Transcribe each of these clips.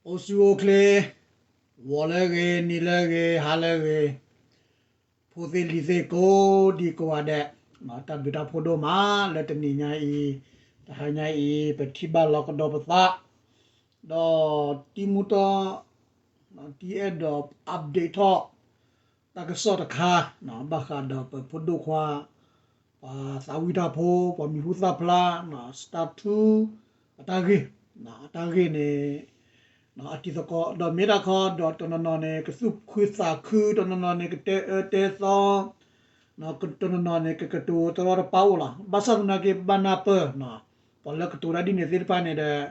အိၣ်ဆူၣ်အိၣ်ချ့, ဂီၤလၢအဂ့ၤ, နံၤလၢအဂ့ၤ, ဟါလၢအဂ့ၤ, ဖိသ့ၣ်လံၤသ့ၣ်ကိးဒံကိးဂၤဒဲး, တၢ်ဘျုးတၢ်ဖှိၣ်ဒိၣ်မးလၢတနံၤညါအံၤ, တဟါညါအံၤ ပထံၣ်ဘၣ်လီၤကဒီးပသး, ဒီးတံမူတီ တံအဲၣ်ဒိး update ထီၣ် တၢ်ကစီၣ်တခါ, ဘၣ်ဃးဒီးပဖိဒိၣ်ခွါ ပှၤသးဝံၣ်တၢ်ဖိ, ပှၤမံၤဟူသၣ်ဖျါ, စတၢ်ထူ အတၢ်ဂ့ၢ်, အတၢ်ဂ့ၢ်န့ၣ် အတံၤသကိး ဒီးမ့ၢ်တၢ်ခီ ဒီးတနီၤနီၤန့ၣ် ကသူၣ်ခုသးခု, တနီၤနီၤန့ၣ် ကတဲအၢတဲသီ, တနီၤနီၤန့ၣ် ကကတိၤတရီတပါအိၣ်လီၤ. ဘၣ်ဆၣ်သနာ်က့ ဘၣ်နၢ်ပၢၢ်, ပှၤလၢကတိၤတၢ်ဒ်န့ၣ်သ့ၣ်တဖၣ်န့ၣ်ဒီး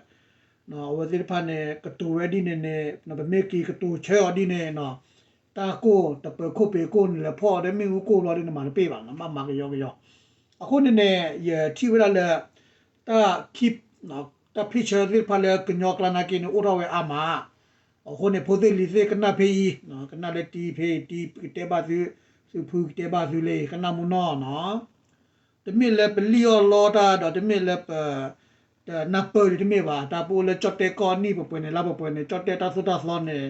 အဝဲသ့ၣ်တဖၣ်န့ၣ် ကတိၤဝဲဒ်န့ၣ်န့ၣ် ပမ့ၢ်က့ၤကတိၤဆၢအီၤဒ်န့ၣ် တၢ်ကိၢ်တပၢၤခိၣ်ပ့ၤကိၢ်န့ၣ် လဲၤဖီၣ်အီၤဒီးမ့ၣ်အူကိၢ်ဘျီဒီး နမၤတပ့ၢ်ဘၣ်, နဘၣ်မၤကယီကယီ. အဃိန့ၣ်န့ၣ် ယထံၣ်ဝဲဒၣ်လၢ တၢ်ခံ, တၢ် picture သ့ၣ်တဖၣ်လၢကညီကျါနာ်က့န့ၣ် အိၣ်ထီၣ်ဝဲအါမး. အဃိန့ၣ် ဖိသ့ၣ်လံၤသ့ၣ် ကနၣ်ဖဲအံၤ, ကနၣ်လၢတံဖဲအံၤ, တံကတဲဘၣ်သု, သုဖုကတဲဘၣ်သုလၢ ကနၣ်မူနီၢ်နီၤ. တမ့ၢ်လၢပလံၣ်အီၣ်လီတၢ်ဒီး တမ့ၢ်လၢပ တနၢ်ပၢၢ်ဒံးတမ့ၢ်ဘၣ်. တၢ်ပအိၣ်လၢကၠီၣ်တဲၣ်ကီၢ်နံၣ်ပှဲၤပှဲၤန့ၣ် လါပှဲၤပှဲၤန့ၣ် ကၠီၣ်တဲၣ်တၢ်သိၣ်တၢ်သီန့ၣ်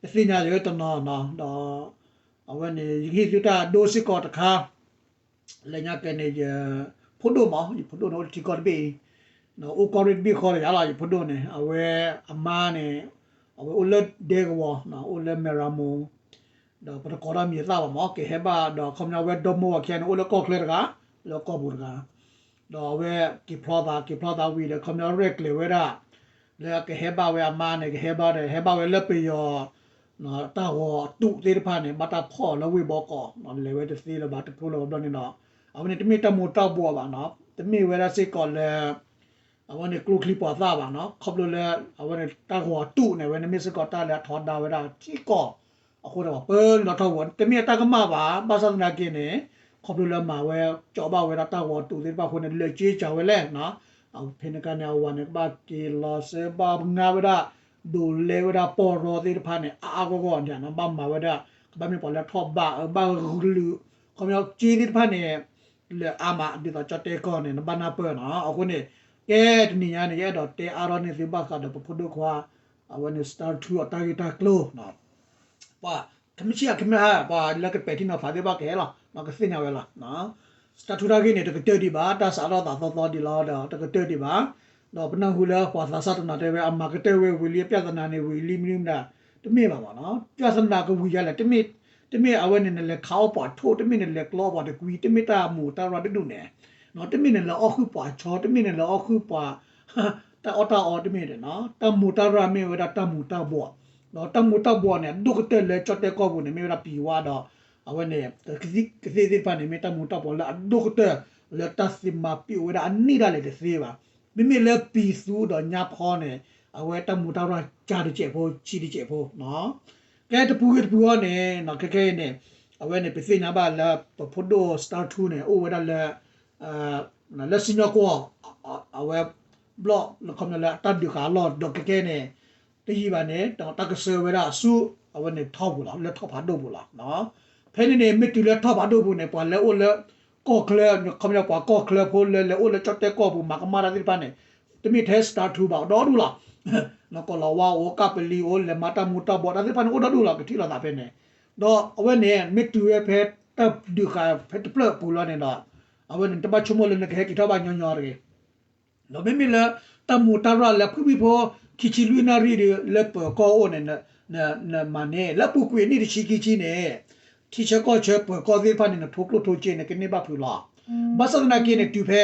ပသ့ၣ်ညါယၤတနီၤနီၤ. ဒီး အဝဲန့ၣ် ယကဟ့ၣ်သုတၢ်ဒိစ့ၢ်ကီးတခါ လၢညါကဲန့ၣ် ယဖိဒိၣ်မး, ယဖိဒိၣ်န့ၣ် အိၣ်လၢထံကီၢ်တဘ့ၣ်အံၤ, အိၣ်ကီၢ်ရ့ၣ်တဘ့ၣ်ဃီဒီးယၤလီၤ. ယဖိဒိၣ်န့ၣ် အဝဲအမါန့ၣ် အဝဲအိၣ်လၢဒဲကဝီၤ, အိၣ်လၢမဲၢ်ရမိၤ, ဒီးပတကိးတၢ်မံၤအသၣ်ဘၣ်မး, ကဟဲဘၣ်ဒီး ခီပညီ အဝဲဒီမိၢ်ဝၤခံဂၤန့ၣ် အိၣ်လၢကီၢ်ချၢတဂၤ, လၢကီၢ်ပူၤတဂၤ, ဒီးအဝဲက့ၤဖျီသး, က့ၤဖျီသးဝံၤဒီး ခီပညီ ရဲၣ်ကျဲၤဝဲဒၣ် လၢကဟဲဘၣ်ဝဲအမါန့ၣ် ကဟဲဘၣ်ဒီး ဟဲဘၣ်ဝဲလၢပယီၤ တၢ်ဂီၤအတူးသ့ၣ်တဖၣ်န့ၣ် ဘၣ်တၢ်ဖီၣ်လၢဝ့ၢ်ဘီကီး, လဲၤဝဲတသ့လၢၤဘၣ် တဖျိလၢၤဘၣ်ဘျီန့ၣ်ဒီး အဝဲန့ၣ်တမ့ၢ်တၢ်မူၤတၢ်ဘှီးဘၣ်နီၤ, တမ့ၢ်ဝဲဒၣ်စ့ၢ်ကီးလၢ အဝဲန့ၣ်ကျိချံပှၤသၣ်ဘၣ်နီၤ, ခီဖျိလၢ အဝဲန့ၣ်တၢ်ဂီၤအတူးန့ၣ် အဝဲန့ၣ်မ့ၢ်စ့ၢ်ကီးတၢ်လၢအထီဒါဝဲဒၣ်ထံကီၢ်, အဃိဒီးပၢနုာ်လီၤထီဘိ တမ့ၢ်အတၢ်ကမၣ်ဘၣ်, ဘၣ်ဆၣ်သနာ်က့န့ၣ် ခီဖျိလၢမၤဝဲ ကၠီဘၣ်ဝဲဒၣ်တၢ်ဂီၤအတူးသ့ၣ်တဖၣ်အဃိန့ၣ် လဲၤက့ၤစၢၤဝဲလဲၣ်နီၤ, ဖဲန့ၣ်အခါန့ၣ် အဝၤန့ၣ် ကဘၣ်က့ၤလီၤစၢၤ ဘၣ်ငါဝဲဒၣ် ဒိးလဲဝဲဒၣ်ပီၢ်ရီသ့ၣ်တဖၣ်န့ၣ် အါအါဂီၢ်ဂီၢ်န့ၣ်နီၤ, ဘၣ်မၤဝဲဒၣ် ကဘၣ်မ့ၢ်ပှၤလၢထီၣ်ဘးအၢဘၣ်ဂုာ်လုာ်, ခီပညီစ့သ့ၣ်တဖၣ်န့ၣ် လၢအါမး ဒ်သိးကၠီၣ်တဲၣ်ကီၢ်န့ၣ် နဘၣ်နၢ်ပၢၢ်နီၤ. အဃိန့ၣ် ကဲတနံၤညါန့ၣ် ယအဲၣ်ဒိးတဲအါထီၣ်န့ၢ်သုဘၣ်ဃးဒီးပဖိဒိၣ်ခွါ အဝဲန့ၣ် စတၢ်ထူအတၢ်ဂ့ၢ်တၢ်ကျိၤ ပှၤ ခမ့ၢ်ဆံးခမ့ၢ်ဟါ ပှၤလၢကပဲာ်ထံနီၤဖးသ့ၣ်တဖၣ်ကဟဲလီၤ ကသ့ၣ်ညါဝဲလီၤ. စတၢ်ထူတၢ်ဂ့ၢ်န့ၣ် တကတၢၢ်ဒံးဘၣ်, တၢ်စးထီၣ်သးသီသီဒံးလီၤဒီး တကတၢၢ်ဒံးဘၣ်. ဒီးပနၢ်ဟူလၢပှၤသးစၢ်တနီၤတဲဝဲ အမၤကတၢၢ်ဝဲဝံၤလံ အပြဿနာန့ၣ်ဝံၤလံ မနုၤမနုၤ တမ့ၢ်ဘၣ်မးနီၤ, ပြဿနာကဝံၤယါလဲၣ်, တမ့ၢ်အဝဲန့ၣ် နလဲၤခးအီၣ်ပှၤထိၣ်, တမ့ၢ်နလဲၤကျီအီၣ်ပှၤတကွံ, တမ့ၢ်တၢ်မူးတၢ်ရၢ်တဒူၣ်န့ၣ်, တမ့ၢ်နလဲၤအီၣ်ဃုာ်ပှၤဆီ, တမ့ၢ်နလဲၤအီၣ်ဃုာ်ပှၤ တၢ်အီၣ်တၢ်အီတမ့ၢ်ဒီးနီၤ, တၢ်မူးတၢ်ရၢ်မ့ၢ်ဝဲဒၣ်တၢ်မူးတၢ်ဘှီး, ဒီးတၢ်မူးတၢ်ဘှီးန့ၣ် အဒိၣ်ကတၢၢ်လၢကၠီၣ်တဲၣ်ကီၢ်ပူၤန့ၣ် မ့ၢ်ဝဲဒၣ်ပံၤဝါဒီး အဝဲန့ၣ် ကသ့ၣ်သ့ၣ်တဖၣ်န့ၣ် မ့ၢ်တၢ်မူးတၢ်ဘှီးလၢအဒိၣ်ကတၢၢ် လၢတၢ်သ့မၤပံာ်ဝဲဒၣ်အနံၣ်ဒၣ်လဲာ်တသ့ဘၣ်. မ့မ့ၢ်လၢပံၤသူဒီးညါဖီန့ၣ် အဝဲတၢ်မူးတၢ်ရၢ်ကၢ်တစဲးဖိ ဆံးတစဲးဖိ ကဲတပူၤဂ့ၤတပူၤအီၤန့ၣ် ခဲခဲအံၤန့ၣ် အဝဲန့ၣ် ပသ့ၣ်ညါဘၣ်လၢ ပဖိဒိၣ် Star Two န့ၣ် အိၣ်ဝဲဒၣ်လၢ လၢစံၣ်ညီၣ်ကွီၢ် အဝဲ ဘျီၣ်လၢခီပညီလၢအတၢ်ဒုးဃာ်အလီၢ်ဒီး ခဲခဲအံၤန့ၣ် တယံာ်ဘၣ်န့ၣ် တၢ်ကဆှၢဝဲဒၣ်ဆူ အဝဲန့ၣ်ထီၣ်ပူၤလီၤ လၢထီၣ်ဖးဒိၣ်ပူၤလီၤ. ဖဲန့ၣ်န့ၣ် မ့ၢ်တုၤလၢထီၣ်ဖးဒိၣ်ပူၤန့ၣ် ပှၤလၢအိၣ်လၢ ကီၢ်ချၢ ခီပညီပှၤကီၢ်ချၢဖိလၢလဲၤအိၣ်လၢကၠီၣ်တဲၣ်ကီၢ်ပူၤ မၤကမၣ်တၢ်သ့ၣ်တဖၣ်န့ၣ် တမ့ၢ်ထဲ Star Two ဘၣ် အိၣ်ဒီဒူၣ်လီၤ. နီၢ်ကီၢ်လီၤဝါအိၣ် ကၢ်ပလံၤအိၣ် လဲၤမၤတၢ်မူးတၢ်ဘှီးတၢ်သ့ၣ်တဖၣ်န့ၣ် အိၣ်ဒီဒူၣ်လီၤ ကထံၣ်လိာ်သးဖဲန့ၣ်. ဒီးအဝဲန့ၣ် မ့ၢ်တုၤဝဲဖဲတၢ်ဒုးဃာ်ဖဲတဖျၢၣ်အပူၤလီၤန့ၣ်ဒီး အဝဲန့ၣ် တဘၣ်ဆိကမိၣ်လၢနကဟဲက့ၤထီၣ်ဘၣ်ညီညီတဂ့ၤ ဒီးမ့မ့ၢ်လၢ တၢ်မူးတၢ်ရၢ်လၢဖှံဖှံဖိ ခံဆံလွံၢ်နၣ်ရံၣ်ဒီး လၢပၢၤကီၢ်အိၣ်န့ၣ် နမၤန့ၢ် လၢအပူၤကွံာ်နံၣ်တဆံခံဆံန့ၣ် ထံဆၢကီၢ်ဆၢပၢၤကီၢ်သ့ၣ်တဖၣ်န့ၣ် နထိကျိၣ်ထိစ့န့ၣ် ကန့ၢ်ဘၣ်ဖုးလီၤ. ဘၣ်ဆၣ်သနာ်က့န့ၣ် တုၤဖဲ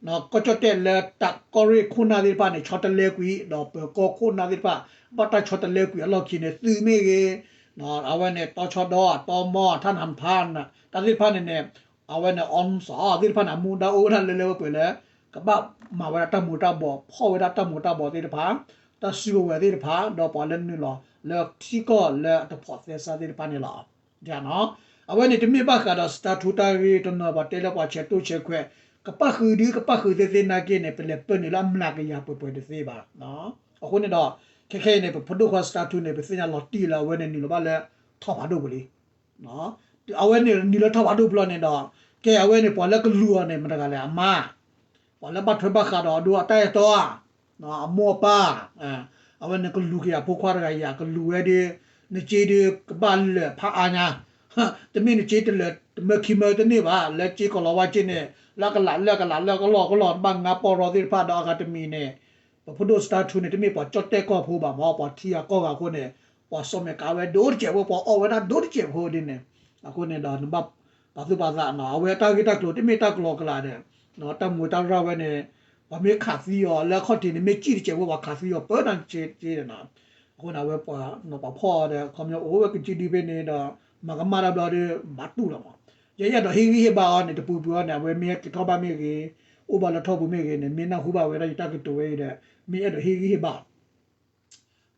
ကီၢ်ကၠီၣ်တဲၣ်လၢတၢ်ကီၢ်ရ့ၣ်ခိၣ်နၢ်သ့ၣ်တဖၣ်န့ၣ် ဆီတလဲကွံာ် ဒီးပၢၤကီၢ်ခိၣ်နၢ်သ့ၣ်တဖၣ် ဘၣ်တၢ်ဆီတလဲကွံာ်အလီၢ်ခံန့ၣ် သုးမ့ၢ်ဂ့ၤ အဝဲန့ၣ် တီဆၢဒီ တီမီ ထၣ်နၢ်ဖး တၢ်သ့ၣ်တဖၣ်န့ၣ်န့ၣ် အဝဲန့ၣ် အောင်စော သ့ၣ်တဖၣ်န့ၣ် အမူဒါအိၣ်ဝဲဒၣ်လၢလၢပှဲၤပှဲၤလၢ ကဘၣ်မၤဝဲဒၣ်တၢ်မူးတၢ်ဘှီး ဖီၣ်ဝဲဒၣ်တၢ်မူးတၢ်ဘှီးသ့ၣ်တဖၣ် တၢ်စုကဝဲၤသ့ၣ်တဖၣ် ဒီးပှၤလၢနုာ်လီၤလၢထံကီၢ်လၢအတဖိးသဲစးသ့ၣ်တဖၣ်န့ၣ်လီၤ. အဝဲန့ၣ်တမ့ၢ်ဘၣ်ဃးဒီး Star Two တၢ်ဂ့ၢ်တနီၤ ပှၤတဲလၢပှၤဆဲးတိၢ်ဆဲးခွဲး ကပၣ်ဃုာ်ဒု ကပၣ်ဃုာ်သ့သ့နာ်က့န့ၣ် ပလဲၤပၢနုာ်လၢအမျးကယၤပှဲၤပှဲၤတသ့ဘၣ်. အဃိန့ၣ်ဒီး ခဲခဲအံၤန့ၣ် ပဖိဒိၣ်ခွါ Star Two န့ၣ် ပသ့ၣ်ညါလီၤတံၢ်လၢအဝဲန့ၣ်နုာ်လီၤဘၣ်လၢ ထီၣ်ဖးဒိၣ်ပူၤလံ အဝဲန့ၣ်နုာ်လၢထီၣ်ဖးဒိၣ်ပူၤလီၤန့ၣ်ဒီး ကဲအဝဲန့ၣ် ပှၤလၢကလူၤအီၤန့ၣ် မတၤတဂၤလဲၣ် အမါ, ပှၤလၢဘၣ်ထွဲဘၣ်ဃးဒီးအဒိအတၢ်အဲၣ်တီဧါ, အမိၢ်အပၢ်, အဝဲနကလူၤက့ၤအဖိခွါတဂၤယၤ ကလူၤဝဲဒီး နစ့ဒီးကဘၣ်လၢာ်ဖးအါညါ, တမ့ၢ်နစ့တလၢာ်တမၢခံမၢတန့ၢ်ဘၣ်, လၢစ့ကီၤလၤဝါစ့န့ၣ် လၢအကလးလၢအကလးလၢအကလီၢ်ကလီၢ် တဘၣ်ငါပီၢ်ရီသ့ၣ်တဖၣ်ဒီးအဂၤတမံၤန့ၣ်, ပဖိဒိၣ်စတါထူန့ၣ် တမ့ၢ်ပှၤကၠီၣ်တဲၣ်ကီၢ်ဖိဘၣ်မး ပှၤထံဂၤကီၢ်ဂၤအဃိန့ၣ်, ပှၤစီၣ်မဲာ်ကးဝဲဒိၣ်တစဲးဖိ ပှၤအီၣ်ဝဲဒၣ်ဒိၣ်တစဲးဖိဒ်န့ၣ်, အဃိန့ၣ်ဒီး ပာ်သူၣ်ပာ်သးနီၤ အဝဲတၢ်ဂ့ၢ်တၢ်ကျိၤတမ့ၢ်တၢ်ကလီကလးဒီး တၢ်မူတၢ်ရၢ်ဝဲန့ၣ် ပှၤမ့ၢ်ခးသံအီၤလၢအခီၣ်ထံးန့ၣ် မ့ၢ်စံၣ်တစဲးဖိ ပှၤခးသံအီၤပၢတၢ်စ့စ့ဒီးနီၤ, အဃိန့ၣ် အဝဲပှၤနီၤပှၤဖီၣ်ဒီး ခီပညီအိၣ်ဝဲကစုဒုဖဲန့ၣ်ဒီး မၤကမၣ်တၢ်ဘျီဒီး ဘၣ်တူၢ်လီၤမး, ယဲယအဲၣ်ဒိးဟ့ၣ်ဂံၢ်ဟ့ၣ်ဘါအီၤန့ၣ် တပူၤပူၤအီၤန့ၣ် အဝဲမ့ၢ်ဟဲက့ၤထီၣ်ဘၣ်မ့ၢ်ဂ့ၤ, အိၣ်ဘၣ်လၢထီၣ်ပူၤမ့ၢ်ဂ့ၤန့ၣ် မ့ၢ်နၢ်ဟူဘၣ်ဝဲဒၣ်ယတၢ်ကတိၤဝဲအံၤဒီး မ့ၢ်အဲၣ်ဒိးဟ့ၣ်ဂံၢ်ဟ့ၣ်ဘါ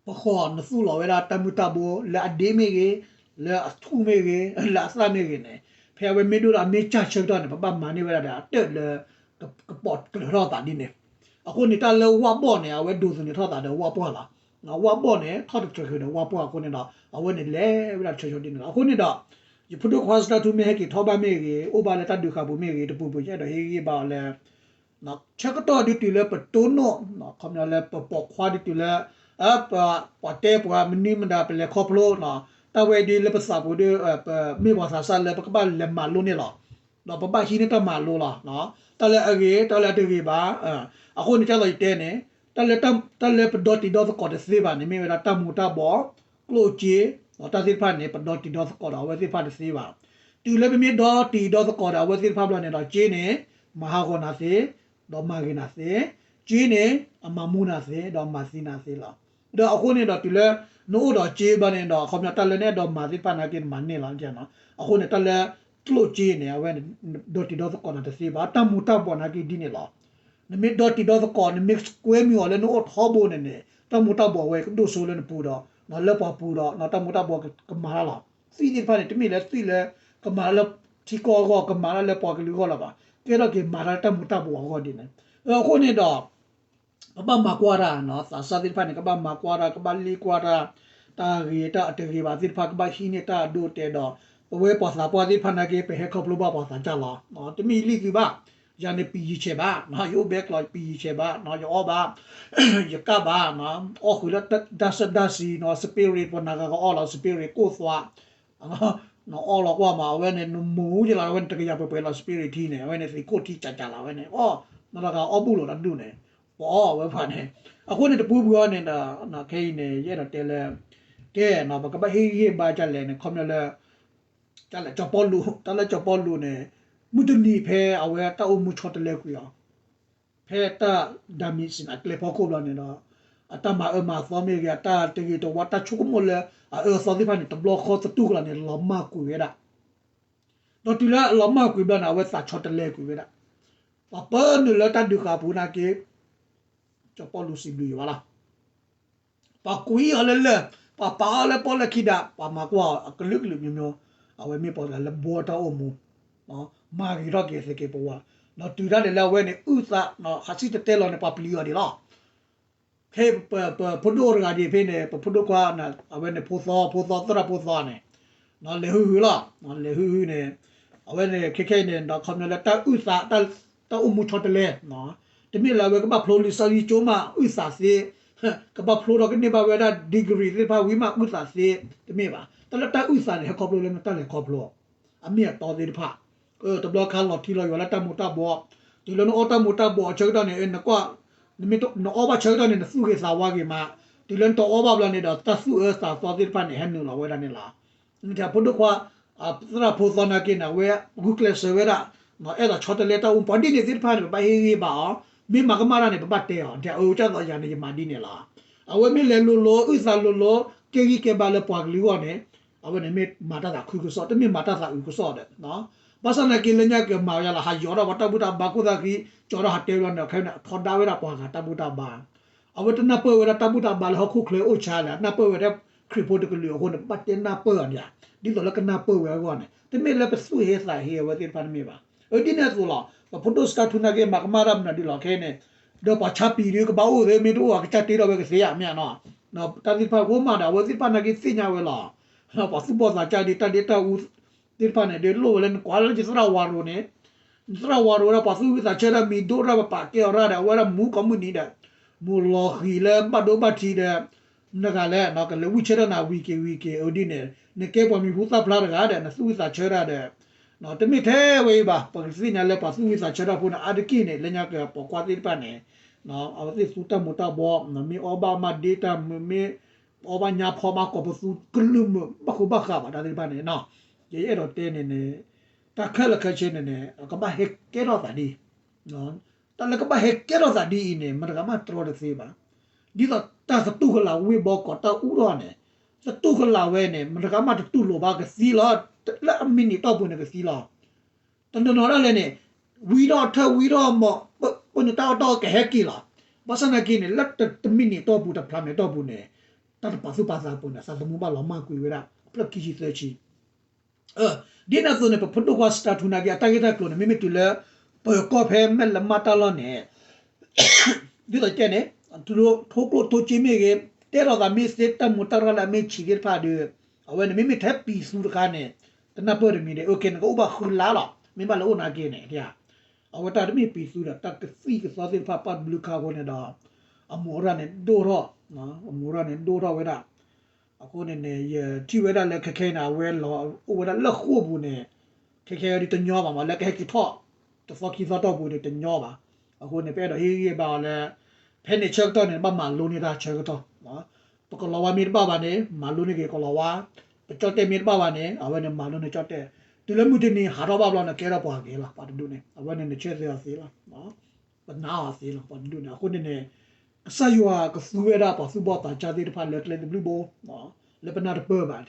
ပဃီနသူၣ်လီၤဝဲဒၣ်တၢ်မုၢ်တၢ်ဘိ လၢအဒ့မ့ၢ်ဂ့ၤ, လၢအထူၣ်မ့ၢ်ဂ့ၤ, လၢအသၣ်မ့ၢ်ဂ့ၤန့ၣ်, ဖဲအဝဲမ့ၢ်ဒိၣ်ဒီးအမ့ၢ်စၢ်ဆၢကတီၢ်န့ၣ် ပဘၣ်မၤန့ၢ်ဝဲဒၣ်ဒီးအတၢၢ်လၢ ကပိာ်ကျၢၤထီၣ်သးဒ်န့ၣ်, အဃိန့ၣ် တၢ်လၢဝၣ်ဘီၣ်န့ၣ် အဝဲဒိးသန့ၤထီၣ်သးဒီးဝၣ်ပှၢ်လီၤ. ဝၣ်ဘီၣ်န့ၣ် ထီၣ်တတြဲၤဃုာ်ဒီးဝၣ်ပှၢ်အဃိန့ၣ်ဒီး အဝဲန့ၣ်လဲၤဝဲဒၣ်ဆၢဆၢဒ်န့ၣ်လီၤ. အဃိန့ၣ်ဒီး ယဖိဒိၣ်ခွါစတၢ်ထူမ့ၢ်ဟဲက့ၤထီၣ်ဘၣ်မ့ၢ်ဂ့ၤ, အိၣ်ဘၣ်လၢတၢ်ဒုးဃာ်ပူၤမ့ၢ်ဂ့ၤ, တပူၤပူၤ ယအဲၣ်ဒိးဟ့ၣ်ဂံၢ်ဟ့ၣ်ဘါအီၤလၢ ဆၢကတီၢ်ဒုးတုၤလၢပတိၢ်နီၣ်, ခီပညီလၢပပိာ်ခွါဒုးတုၤလၢ ပှၤတဲပှၤမနုၤမတၤ ပလဲၤခီဖျိ, တၢ်ဝဲဒ်လၢပသးပူၤဒီး ပမ့ၢ်ပှၤသးစၢ်လၢပကဘၣ်လဲၤမၤလိန့ၣ်လီၤ. ဒီးပဘၣ်ဟံးန့ၢ်တၢ်မၤလိလီၤ. တၢ်လၢအဂ့ၤ, တၢ်လၢအတဂ့ၤဘၣ်. အဃိန့ၣ် ကၢ်သိးယတဲန့ၣ်, တၢ်လၢပဒီတံၤဒီသကိးတသ့ဘၣ်န့ၣ် မ့ၢ်ဝဲဒၣ်တၢ်မူၤတၢ်ဘှီး, ကျိၣ်စ့, တၢ်သ့ၣ်တဖၣ်န့ၣ် ပဒီတံၤဒီသကိးဒီးအဝဲသ့ၣ်တဖၣ်တသ့ဘၣ်. တုၤလၢပမ့ၢ်ဒီတံၤဒီသကိးဒီးအဝဲသ့ၣ်တဖၣ်ဘျီန့ၣ်ဒီး စ့န့ၣ် မၤဟးဂီၤနၤသ့, ဒီးမၤဂ့ၤနၤသ့, စ့န့ၣ် အမၤမူနၤသ့, ဒီးမၤသံနၤသ့လီၤ. ဒီးအဃိန့ၣ်ဒီးတုၤလၢ နအိၣ်ဒီးစ့ဘျီန့ၣ်ဒီး ခီပညီတၢ်လၢနအဲၣ်ဒိးမၤသ့ၣ်တဖၣ်နာ်က့နမၤန့ၢ်လီၤ. အဃိန့ၣ် တၢ်လၢကျိၣ်စ့န့ၣ် အဝဲန့ၣ် ဒီတံၤဒီသကိးနၤတသ့ဘၣ်. တၢ်မူၤတၢ်ဘှီးနာ်က့ဒ်န့ၣ်လီၤ. နမ့ၢ်ဒီတံၤဒီသကိး နမ့ၢ်ကွဲမုာ်အီၤလၢနအိၣ်ထီဘိန့ၣ်န့ၣ် တၢ်မူၤတၢ်ဘှီးဝဲကဒိၣ်စိလၢနပူၤဒီး လၢပှၤပူၤဒီး တၢ်မူၤတၢ်ဘှီးကမၤတၢ်လီၤ. သွံၣ်သ့ၣ်တဖၣ်န့ၣ် တမ့ၢ်လၢသွံၣ်လၢ ကမၤတၢ်လၢထံကီၢ်အဂီၢ် ကမၤတၢ်လၢပှၤကလုာ်အဂီၢ်လၢၤဘၣ်. ကဲထီၣ်က့ၤမၤတၢ်လၢတၢ်မူၤတၢ်ဘှီးအဂီၢ်ဒ်န့ၣ်. အဃိန့ၣ်ဒီး ပဘၣ်မၤကွၢ်တၢ်, သးစၢ်သ့ၣ်တဖၣ်န့ၣ် ကဘၣ်မၤကွၢ်တၢ်, ကဘၣ်လ့ကွၢ်တၢ်, တၢ်ဂ့ၤတၢ်အတဂ့ၤဘၣ်သ့ၣ်တဖၣ် ကဘၣ်ဟံးန့ၢ်တၢ်အဒိအတဲာ်ဒီး ပဝဲပှၤသးပှၢ်သ့ၣ်တဖၣ်နာ်က့ ပဟဲခီဖျိဘၣ်ပှၤသးစၢ်လီၤ. တမ့ၢ်ယလံၣ်သုဘၣ်, ယၤန့ၣ်ပံာ်ယံၤဆဲးဘၣ်, ယအိၣ်ဘဲကျီပံာ်ယံၤဆဲးဘၣ်, ယအီၣ်ဘၣ်, ယကၣ်ဘၣ်, အီၣ်ဃုာ်လၢတၢ်စၢတၢ်စံၤနီၤ, spirit ပှၤနၤဂၤကအီၣ်လီၤ spirit ကိၣ်သွး နအီၣ်လီၤကွၢ်မး အဝဲန့ၣ် နမူၤကလီၤ အဝဲန့ၣ် တကယၤပှဲၤပှဲၤလီၤ spirit ထံန့ၣ် အဝဲန့ၣ်သံးကိၣ်ထံကကလးဝဲန့ၣ် အီၣ် နီၢ်တဂၤအီၣ်ဘူၣ်လီၤတၢ်ဒူၣ်န့ၣ် ပအီၣ်ဝဲဖၣ်န့ၣ်. အဃိန့ၣ်တပူၤပူၤအီၤန့ၣ်ဒီး ခဲအံၤန့ၣ် ယအဲၣ်ဒိးတဲလၢ ကဲနီၤ ပကဘၣ်ဟ့ၣ်ဂံၢ်ဟ့ၣ်ဘါဒ်လဲၣ်န့ၣ် ခီပညီလၢ တၢ်လၢစီၤပီလူး တၢ်လၢစီၤပီလူးန့ၣ် မုၢ်တနံၤဖဲအဝဲတၢ်အိၣ်မူဆီတလဲကွံာ်အီၤ ဖဲတၢ်ဒၤမ့းစ့းအကျဲဖီခိၣ်ဘျီန့ၣ်ဒီး အတၢ်မၤအၢမၤသီမ့ၢ်ဂ့ၤ အတၢ်တဂ့ၤတဝါ တၢ်ဆိကမိၣ်လၢအအၢအသီသ့ၣ်တဖၣ်န့ၣ် တဘျီဃီသတူၢ်ကလာ်န့ၣ် လီၤမၢ်ကွံာ်ဝဲဒၣ်. ဒီးတုၤလၢအလီၤမၢ်ကွံာ်ဘျီန့ၣ် အဝဲသးဆီတလဲကွံာ်ဝဲဒၣ်. ပှၤပၢနုာ်လၢတၢ်ဒုးဃာ်ပူၤနာ်က့ စီၤပီလူးစံးဘျုးယွၤလီၤ. ပှၤကွံအီၤလၢလၢၢ်, ပှၤပာ်အီၤလၢပီၣ်လဲၣ်ခံဒး, ပှၤမၤကွၢ်အီၤအကလုာ်ကလုာ် မျိုးမျိုး, အဝဲမ့ၢ်ပှၤတဂၤလၢဘှီတၢ်အိၣ်မူ, မၤဂ့ၤထီၣ်က့ၤသက့ၤပဝး, ဒီးတုၤဒၣ်လဲာ်လၢအဝဲန့ၣ် အုၣ်သး, ဟးစံၣ်တဲၤတဲလီၤန့ၣ် ပှၤပျံၤအီၤဒံးလီၤ. ဖဲပဖိဒိၣ်တဂၤဒံးဖဲန့ၣ် ပဖိဒိၣ်ခွါန့ၣ် အဝဲန့ၣ်ဖိသီ, ဖိသီ သရၣ်ဖိသီန့ၣ်, လဲၤဟုၣ်ဟုၣ်လီၤ, လဲၤဟုၣ်ဟုၣ်န့ၣ်, အဝဲန့ၣ်ခဲခဲအံၤန့ၣ် ဒီးခီပညီလၢတၢ်အုၣ်သး, တၢ်အိၣ်မူဆီတလဲ, တမ့ၢ်လၢအဝဲကဘၣ်ဖျိလံာ်စီဆှံကၠိမးအုၣ်သးသ့, ကဘၣ်ဖျိထီၣ်ကန့ၢ်ဘၣ်ဝဲဒၣ် degree သ့ၣ်တဖၣ်ဝံၤမးအုၣ်သးသ့, တမ့ၢ်ဘၣ်. တၢ်လၢတၢ်အုၣ်သးန့ၣ် ဟဲခီဖျိလၢနတၢ်လဲၤခီဖျိ အမ့ၢ်အတီသ့ၣ်တဖၣ်, တဘျီခါလီၤထံလီၤယွၤလၢတၢ်မူၤတၢ်ဘှီး, တုၤလၢနအီၣ်တၢ်မူၤတၢ်ဘှီးအဆၢကတီၢ်န့ၣ် နကွၢ်, နအီၣ်ဘၣ်ဆၢကတီၢ်န့ၣ် နသူၣ်ဂ့ၤသးဝါဂ့ၤမး, တုၤလၢနတအီၣ်ဘၣ်ဘျီန့ၣ်ဒီး တၢ်သူၣ်အၢသးသီသ့ၣ်တဖၣ်န့ၣ် ဟဲနုာ်လီၤဝဲဒၣ်န့ၣ်လီၤ. နထံၣ်ဖိဒိၣ်ခွါ သရၣ်ဖိသီနာ်က့န့ၣ် အဝဲဂုာ်ကျဲးစၢးဝဲဒၣ်, အဲၣ်ဒိးဆီတလဲတၢ်အိၣ်မူ ပှၤဒ်န့ၣ်သ့ၣ်တဖၣ်န့ၣ် ပဘၣ်ဟ့ၣ်ဂံၢ်ဘါအီၤ, မ့ၢ်မၤကမၣ်တၢ်န့ၣ် ပဘၣ်တဲအီၤ, နထံၣ်အၢ ကၢ်သိးယၤန့ၣ် ယမၤဒ်န့ၣ်လီၤ. အဝဲမ့ၢ်လဲၤလိၤလိၤ အုၣ်သးလိၤလိၤ ကဲဂံၢ်ကဲဘါလၢပှၤကလုာ်အဂီၢ်န့ၣ် အဝဲန့ၣ်မ့ၢ်မၤတၢ်သးခုကစီၣ် တမ့ၢ်မၤတၢ်သးအုးကစီၣ်ဒီး, ဘၣ်ဆၣ်နာ်က့လၢညါကမၤယါလီၤ ဟးယီၤထီၣ်ပှၤတၢ်ဘူၣ်တၢ်ဘါခိၣ်သၣ်ဃံ, ကၠီထီၣ်ဟးတဲဘျီန့ၣ် ခဲန့ၣ် အထီဒါဝဲဒၣ်ပှၤဂၤတၢ်ဘူၣ်တၢ်ဘါ, အဝဲတနၢ်ပၢၢ်ဝဲဒၣ်တၢ်ဘူၣ်တၢ်ဘါလၢဟီၣ်ခိၣ်ချၢအိၣ်ဆါလဲၣ်, အနၢ်ပၢၢ်ဝဲဒၣ်ခရံာ်ဖိတကလုာ်အဃိန့ၣ် ဘၣ်တဲနၢ်ပၢၢ်အီၤန့ၣ်ဧါ, ဒ်သိးလၢကနၢ်ပၢၢ်ဝဲအဂီၢ်န့ၣ် တမ့ၢ်လၢပသူၣ်ဟ့သးဟ့အဝဲသ့ၣ်တဖၣ်တမ့ၢ်ဘၣ်. အဒ်န့ၣ်အသိးလီၤ ပဖိဒိၣ်စတၢ်ထူနာ်က့ မၤကမၣ်တၢ်မနုၤဒ်လီၤခဲန့ၣ်, ဒီးပှၤဆါပံၤဒ်ကဘၣ်အိၣ်သ့ မ့ၢ်တအိၣ်အကစၢ်တ့ထီၣ်ဝဲကသ့ဧါ မ့ၢ်နီၤ, တၢ်သ့ၣ်တဖၣ်ကအိၣ်မးဒီး အဝဲသ့ၣ်တဖၣ်နာ်က့သ့ၣ်ညါဝဲလီၤ. ပှၤသူၣ်ဘီၣ်သးစၢ်ဒ်တၢ်ဒ့တၢ်အူသ့ၣ်တဖၣ်န့ၣ် ဒ်လိၣ်ဝဲလၢနကွၢ်လၢယသရၣ်ဝါရိၤန့ၣ်, နသရၣ်ဝါရိၤဝဲဒၣ် ပှၤသူၣ်ဝံသးဆၢတၢ်မံၤဒိၣ်တၢ်ပပာ်ကဲအီၤရၣ်ဒီး အဝဲဒၣ်မူကိးမုၢ်နံၤဒီး မိၢ်လီၤဃံၤလၢဘၣ်ဒိဘၣ်ထံးဒီး နဂၤလဲၣ် ကလဲၤဝံၣ်ဆၢထၢၣ်နၤဝံၤက့ၤဝံၤက့ၤအဒ်န့ၣ် နကဲပှၤမံၤဟူသၣ်ဖျါတဂၤဒီး နသူၣ်ဝံၣ်သးဆၢတၢ်ဒီး တမ့ၢ်ထဲဝဲအံၤဘၣ် ပကသ့ၣ်ညါလၢပှၤသူၣ်ဝံၣ်သးဆၢတၢ်ဖိန့ၣ် အါတက့ၢ်န့ၣ် လၢညါကပှၤကွၢ်သ့ၣ်တဖၣ်န့ၣ် အဝဲသ့ၣ်သူတၢ်မူၤတၢ်ဘှီး မ့ၢ်အီၣ်ဘၣ်မၤဒ့တၢ်မ့ၢ် အီၣ်ဘၣ်ညါဖီမၤကီၢ်ပသူကလုၢ်မုာ် ဘၣ်ဃိဘၣ်ဃးဘၣ်တၢ်သ့ၣ်တဖၣ်န့ၣ် ယအဲၣ်ဒိးတဲန့ၣ်န့ၣ် တၢ်ခဲလၢာ်ခဲဆ့န့ၣ်န့ၣ် ကဘၣ်ဟဲကဲထီၣ်သးဒ် တၢ်လၢကဘၣ်ဟဲကဲထီၣ်သးဒ်အံၤန့ၣ် မတဂၤမးတြီတသ့ဘၣ်. ဒ်သိးတၢ်သတူၢ်ကလာ်ဝ့ၢ်ဘီကီးတၢ်အူထီၣ်န့ၣ် သတူၢ်ကလာ်ဝဲန့ၣ် မတဂၤမးတတူၢ်လိာ်ဘၣ်ကသံလီၤ. လၢအမံးနံးတီၢ်ပူၤန့ၣ်ကသံလီၤ. တနီၤနီၤဒၣ်လဲာ်န့ၣ် ဝံထီၣ်ထၢၣ်ဝံထီၣ်မီၢ် ပန့ၣ်တၢ်အီၣ်တၢ်အီကဟဲက့ၤလီၤ. ဘၣ်ဆၣ်နာ်က့န့ၣ် လၢတမံးနံးတီၢ်ပူၤတဖျးမဲာ်တီၢ်ပူၤန့ၣ် တၢ်တပာ်သူၣ်ပာ်သးပူၤန့ၣ် သးသမူဘၣ်လီၤမၢ်ကွံာ်ဝဲဒၣ် အဖျၢၣ်ခံဆံသၢဆံ ဒ်န့ၣ်အသိးန့ၣ် ပဖိဒိၣ်ခွါစတၢ်ထူနာ်က့ အတၢ်ဂ့ၢ်တၢ်ကျိၤန့ၣ် မ့မ့ၢ်တုၤလၢ ပၢၤကီၢ်ဖဲမဲၢ်လမၢ်တၢ်လီၢ်န့ၣ် ဒ်သိးကဲန့ၣ် ထိၣ်ကျိၣ်ထိၣ်စ့မ့ၢ်ဂ့ၤ တဲထီၣ်သးမ့ၢ်သ့ တၢ်မူးတၢ်ရၢ်လၢအမ့ၢ်ဆံးသ့ၣ်တဖၣ်ဒီး အဝဲန့ၣ် မ့မ့ၢ်ထဲပံၤသူတခါန့ၣ် တနၢ်ပၢၢ်တမံၤဒီး နကအိၣ်ဘၣ်ဃုလါလီၤ. မ့ၢ်ဘၣ်လၢအိၣ်နာ်က့န့ၣ် အဝဲတၢ်တမ့ၢ်ပံၤသူဒီး တၢ်ကသံၣ်ကသီသ့ၣ်တဖၣ်ပာ်ဘျုးခါအဃိန့ၣ်ဒီး အမူးအရၢ်န့ၣ်ဒိၣ်ထီၣ် အမူးအရၢ်န့ၣ်ဒိၣ်ထီၣ်ဝဲဒၣ် အဃိန့ၣ်န့ၣ် ယထံၣ်ဝဲဒၣ်လၢခဲခဲအံၤန့ၣ် အဝဲလီၤအိၣ်ဝဲဒၣ်လၢဃိာ်ပူၤန့ၣ် ခဲခဲအံၤဒ်တညီဘၣ်မး လၢကဟဲက့ၤထီၣ် တသီခံသီတီၢ်ပူၤန့ၣ်တညီဘၣ်. အဃိန့ၣ် ပအဲၣ်ဒိးဟ့ၣ်ဂံၢ်ဘါအီၤလၢ ဖဲန့ၣ်ဆၢကတီၢ်န့ၣ် ဘၣ်မၤလိန့ၢ်တၢ်ဆၢကတီၢ် ပကလီၤဝါမ့ၢ်တဘၣ်ဘၣ်န့ၣ် မၤလိန့ၢ်က့ၤကလီၤဝါ, ပကၠီၣ်တဲၣ်မ့ၢ်တဘၣ်ဘၣ်န့ၣ် အဝဲန့ၣ်မၤလိန့ၢ်ကၠီၣ်တဲၣ်, တုၤလၢမုၢ်တနံၤဟးထီၣ်ဘၣ်ဘျီန့ၣ် ကဲထီၣ်ပှၤဂ့ၤလီၤ ပှၤတဒူၣ်န့ၣ် အဝဲန့ၣ်နဆၢသ့အီၤသ့လီၤ. ပနာ်အီၤသ့လီၤ ပှၤတဒူၣ်န့ၣ် အဃိန့ၣ်န့ၣ် ကစၢ်ယွၤကသူဝဲဒၣ်ပှၤသူၣ်ဘီၣ်သးစၢ်သ့ၣ်တဖၣ်လၢကျဲတဘျုးဘိ လၢပနၢ်တပၢၢ်ဘၣ်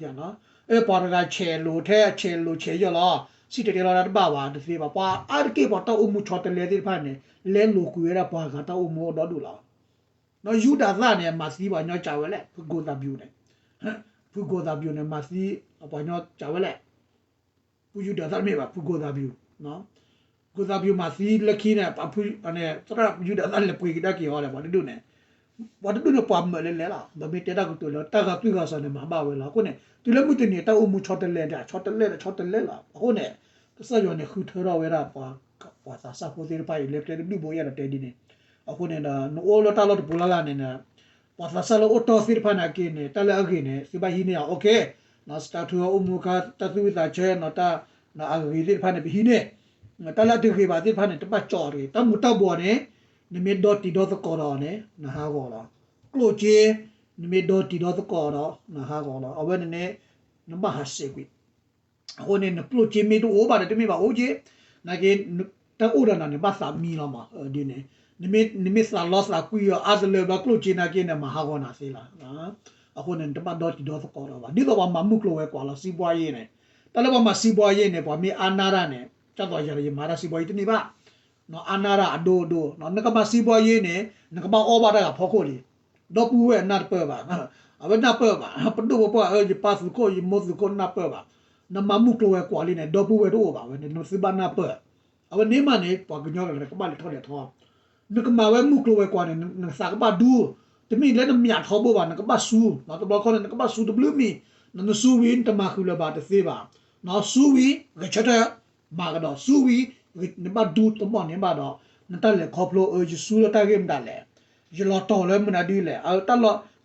အဲ ပှၤတဂၤဆဲးလိာ်ထဲဆဲးလိာ်ဆဲးယၢၢ်လီၤ စံၣ်တဲၤတဲလီၤတၢ်တဘၣ်ဘၣ်တသ့ဘၣ် ပှၤအါတက့ၢ်ပှၤတၢ်အိၣ်မူဆီတလဲသ့ၣ်တဖၣ်န့ၣ် လဲလိာ်ကွံာ်ဝဲဒၣ်ပှၤဂၤတၢ်အိၣ်မူအဒီဒူၣ်လီၤ. ယူဒၤသၣ်န့ၣ် မၤသံပှၤကညီစံးဝဲလဲၣ် ဖုကိၢ်သးပျူၤန့ၣ် ဖုကိၢ်သးပျူၤန့ၣ် မၤသံပှၤကညီစံးဝဲလဲၣ် ဖုယူဒၤသၣ်တမ့ၢ်ဘၣ် ဖုကိၢ်သးပျူၤ ဖုကိၢ်သးပျူၤမၤသံလၢခံန့ၣ် သရၣ်ယူဒၤသၣ်လဲၤပှ့ၤကဒါက့ၤအီၤဒီး ပှၤတဒူၣ်န့ၣ် ပှၤတဒူၣ်န့ၣ် ပှၤမၢာ်လဲၤလဲၤလီၤ ပမ့ၢ်တဲတၢ်ကတိၤလၢတၢ်ဂၤသွံၣ်ဂၤစီၤန့ၣ် မၤဘၣ်ဝဲလီၤ. အဃိန့ၣ် တုၤလၢမုၢ်တနံၤတၢ်အိၣ်မူဆီတလဲဒီး ဆီတလဲဒီးဆီတလဲလီၤ. အဃိန့ၣ် ကစၢ်ယွၤန့ၣ် ဃုထၢထီၣ်ဝဲဒၣ် ပှၤသးစၢ်ဖိသ့ၣ်တဖၣ်အံၤ လၢကျဲတဘျုးဘိ ယအဲၣ်ဒိးတဲဒ်န့ၣ် အဃိန့ၣ်ဒီး နအိၣ်လၢတၢ်လီၢ်တပူၤလၢ်လၢ်န့ၣ် ပှၤသးစၢ်လၢအိၣ်တီၢ်သ့ၣ်တဖၣ်န့ၣ်က့န့ၣ် တၢ်လၢအဂ့ၤန့ၣ် သုဘၣ်ဟံးန့ၢ်အီၤ အိၣ်ခ့ စတၢ်ထူအအိၣ်မူခါ တၢ်သူၣ်ဝံၣ်သးဆၢ တၢ်အဂ့ၤသ့ၣ်တဖၣ်န့ၣ် ပဟံးန့ၢ် တၢ်လၢအတဂ့ၤဘၣ်သ့ၣ်တဖၣ်န့ၣ် တဘၣ်ကၠီၣ်တဂ့ၤ တၢ်မူၤတၢ်ဘှီးန့ၣ် နမ့ၢ်ဒီတံၤဒီသကိးဒီးအီၤန့ၣ် နဟးဂီၤလီၤ. ကျိၣ်စ့ နမ့ၢ်ဒီတံၤဒီသကိးဒီး နဟးဂီၤလီၤ. အဝဲန့ၣ်န့ၣ် နဘၣ်ဟးဆှဲးကွံာ် အဃိန့ၣ် နကျိၣ်စ့မ့ၢ်တအိၣ်ဘၣ်ဒီး တမ့ၢ်ဘၣ်အိၣ်က့ နာ်က့ တၢ်အိၣ်ဒီးနၤန့ၣ် ဘၣ်သးမံလီၤမး ဒ်န့ၣ် နမ့ၢ်သးလီသးကွံအီၤအါတလၢဘျီ ကျိၣ်စ့နာ်က့န့ၣ် မၤဟးဂီၤနၤသ့လီၤ. အဃိန့ၣ် နတဘၣ်ဒီတံၤဒီသကိးဒီးဘၣ် ဒ်သိးပှၤမၤမုၢ်ကျိၤဝဲၤကွာ်လီၤ စံးဘှါယ့ၣ်န့ၣ် တၢ်လၢပှၤမၤစံးဘှါယ့ၣ်န့ၣ် ပှၤမ့ၢ်အါနါတၢ်န့ၣ် ကၢ်သိးယၤဒီးယမၤတၢ်စံးဘှါယ့ၣ်တန့ၢ်ဘၣ် အါနါတၢ်အဒိအဒိ နကမၤစံးဘှါယ့ၣ်န့ၣ် နကဘၣ်အီၣ်ဘၣ်တၢ်ဂၤဖီခိၣ်လံ ဒီပုၢ်ဝဲၢ်နၢ်တပၢၢ်ဘၣ် အဝဲနၢ်ပၢၢ်ဘၣ် ပဒိၣ်ပပှၢ် ယပၢ်သုးခိၣ် ယမိၢ်သုးခိၣ်နၢ်ပၢၢ်ဘၣ် နမၤမုၢ်ကျိၤဝဲၤကွာ်လံန့ၣ် ဒီပုၢ်ဝဲၢ်တအိၣ်ဘၣ်ဝဲန့ၣ် နသုဘၣ်နၢ်ပၢၢ် အဝဲန့ၣ်မးန့ၣ် ပှၤကညီကလၢကဘၣ်လဲၤထီၣ်လဲၤထီ နကမၤဝဲမုၢ်ကျိၤဝဲၤကွာ်န့ၣ် နသးကဘၣ်ဒူ တမ့ၢ်လၢနမၠးထီဘိဘၣ် နကဘၣ်စူ တဘျီခီန့ၣ် နကဘၣ်စူတဘျုးမံၤ နစူဝံၤ နတမၤဃုာ်လၢၤဘၣ်တသ့ဘၣ် စူဝံၤ ဂဲၤဆၢထၢၣ် မၤကဒီး စူဝံၤ နဘၣ်ဒူတဘီၣ်န့ၣ်ဘၣ်ဒီး နတၢ်လဲၤခီဖျိ အၢ ယစူလၢတၢ်ဂ့ၢ်မတၤလဲၣ် ယလီၤတီၤလၢမနုၤဒ်လဲၣ် တၢ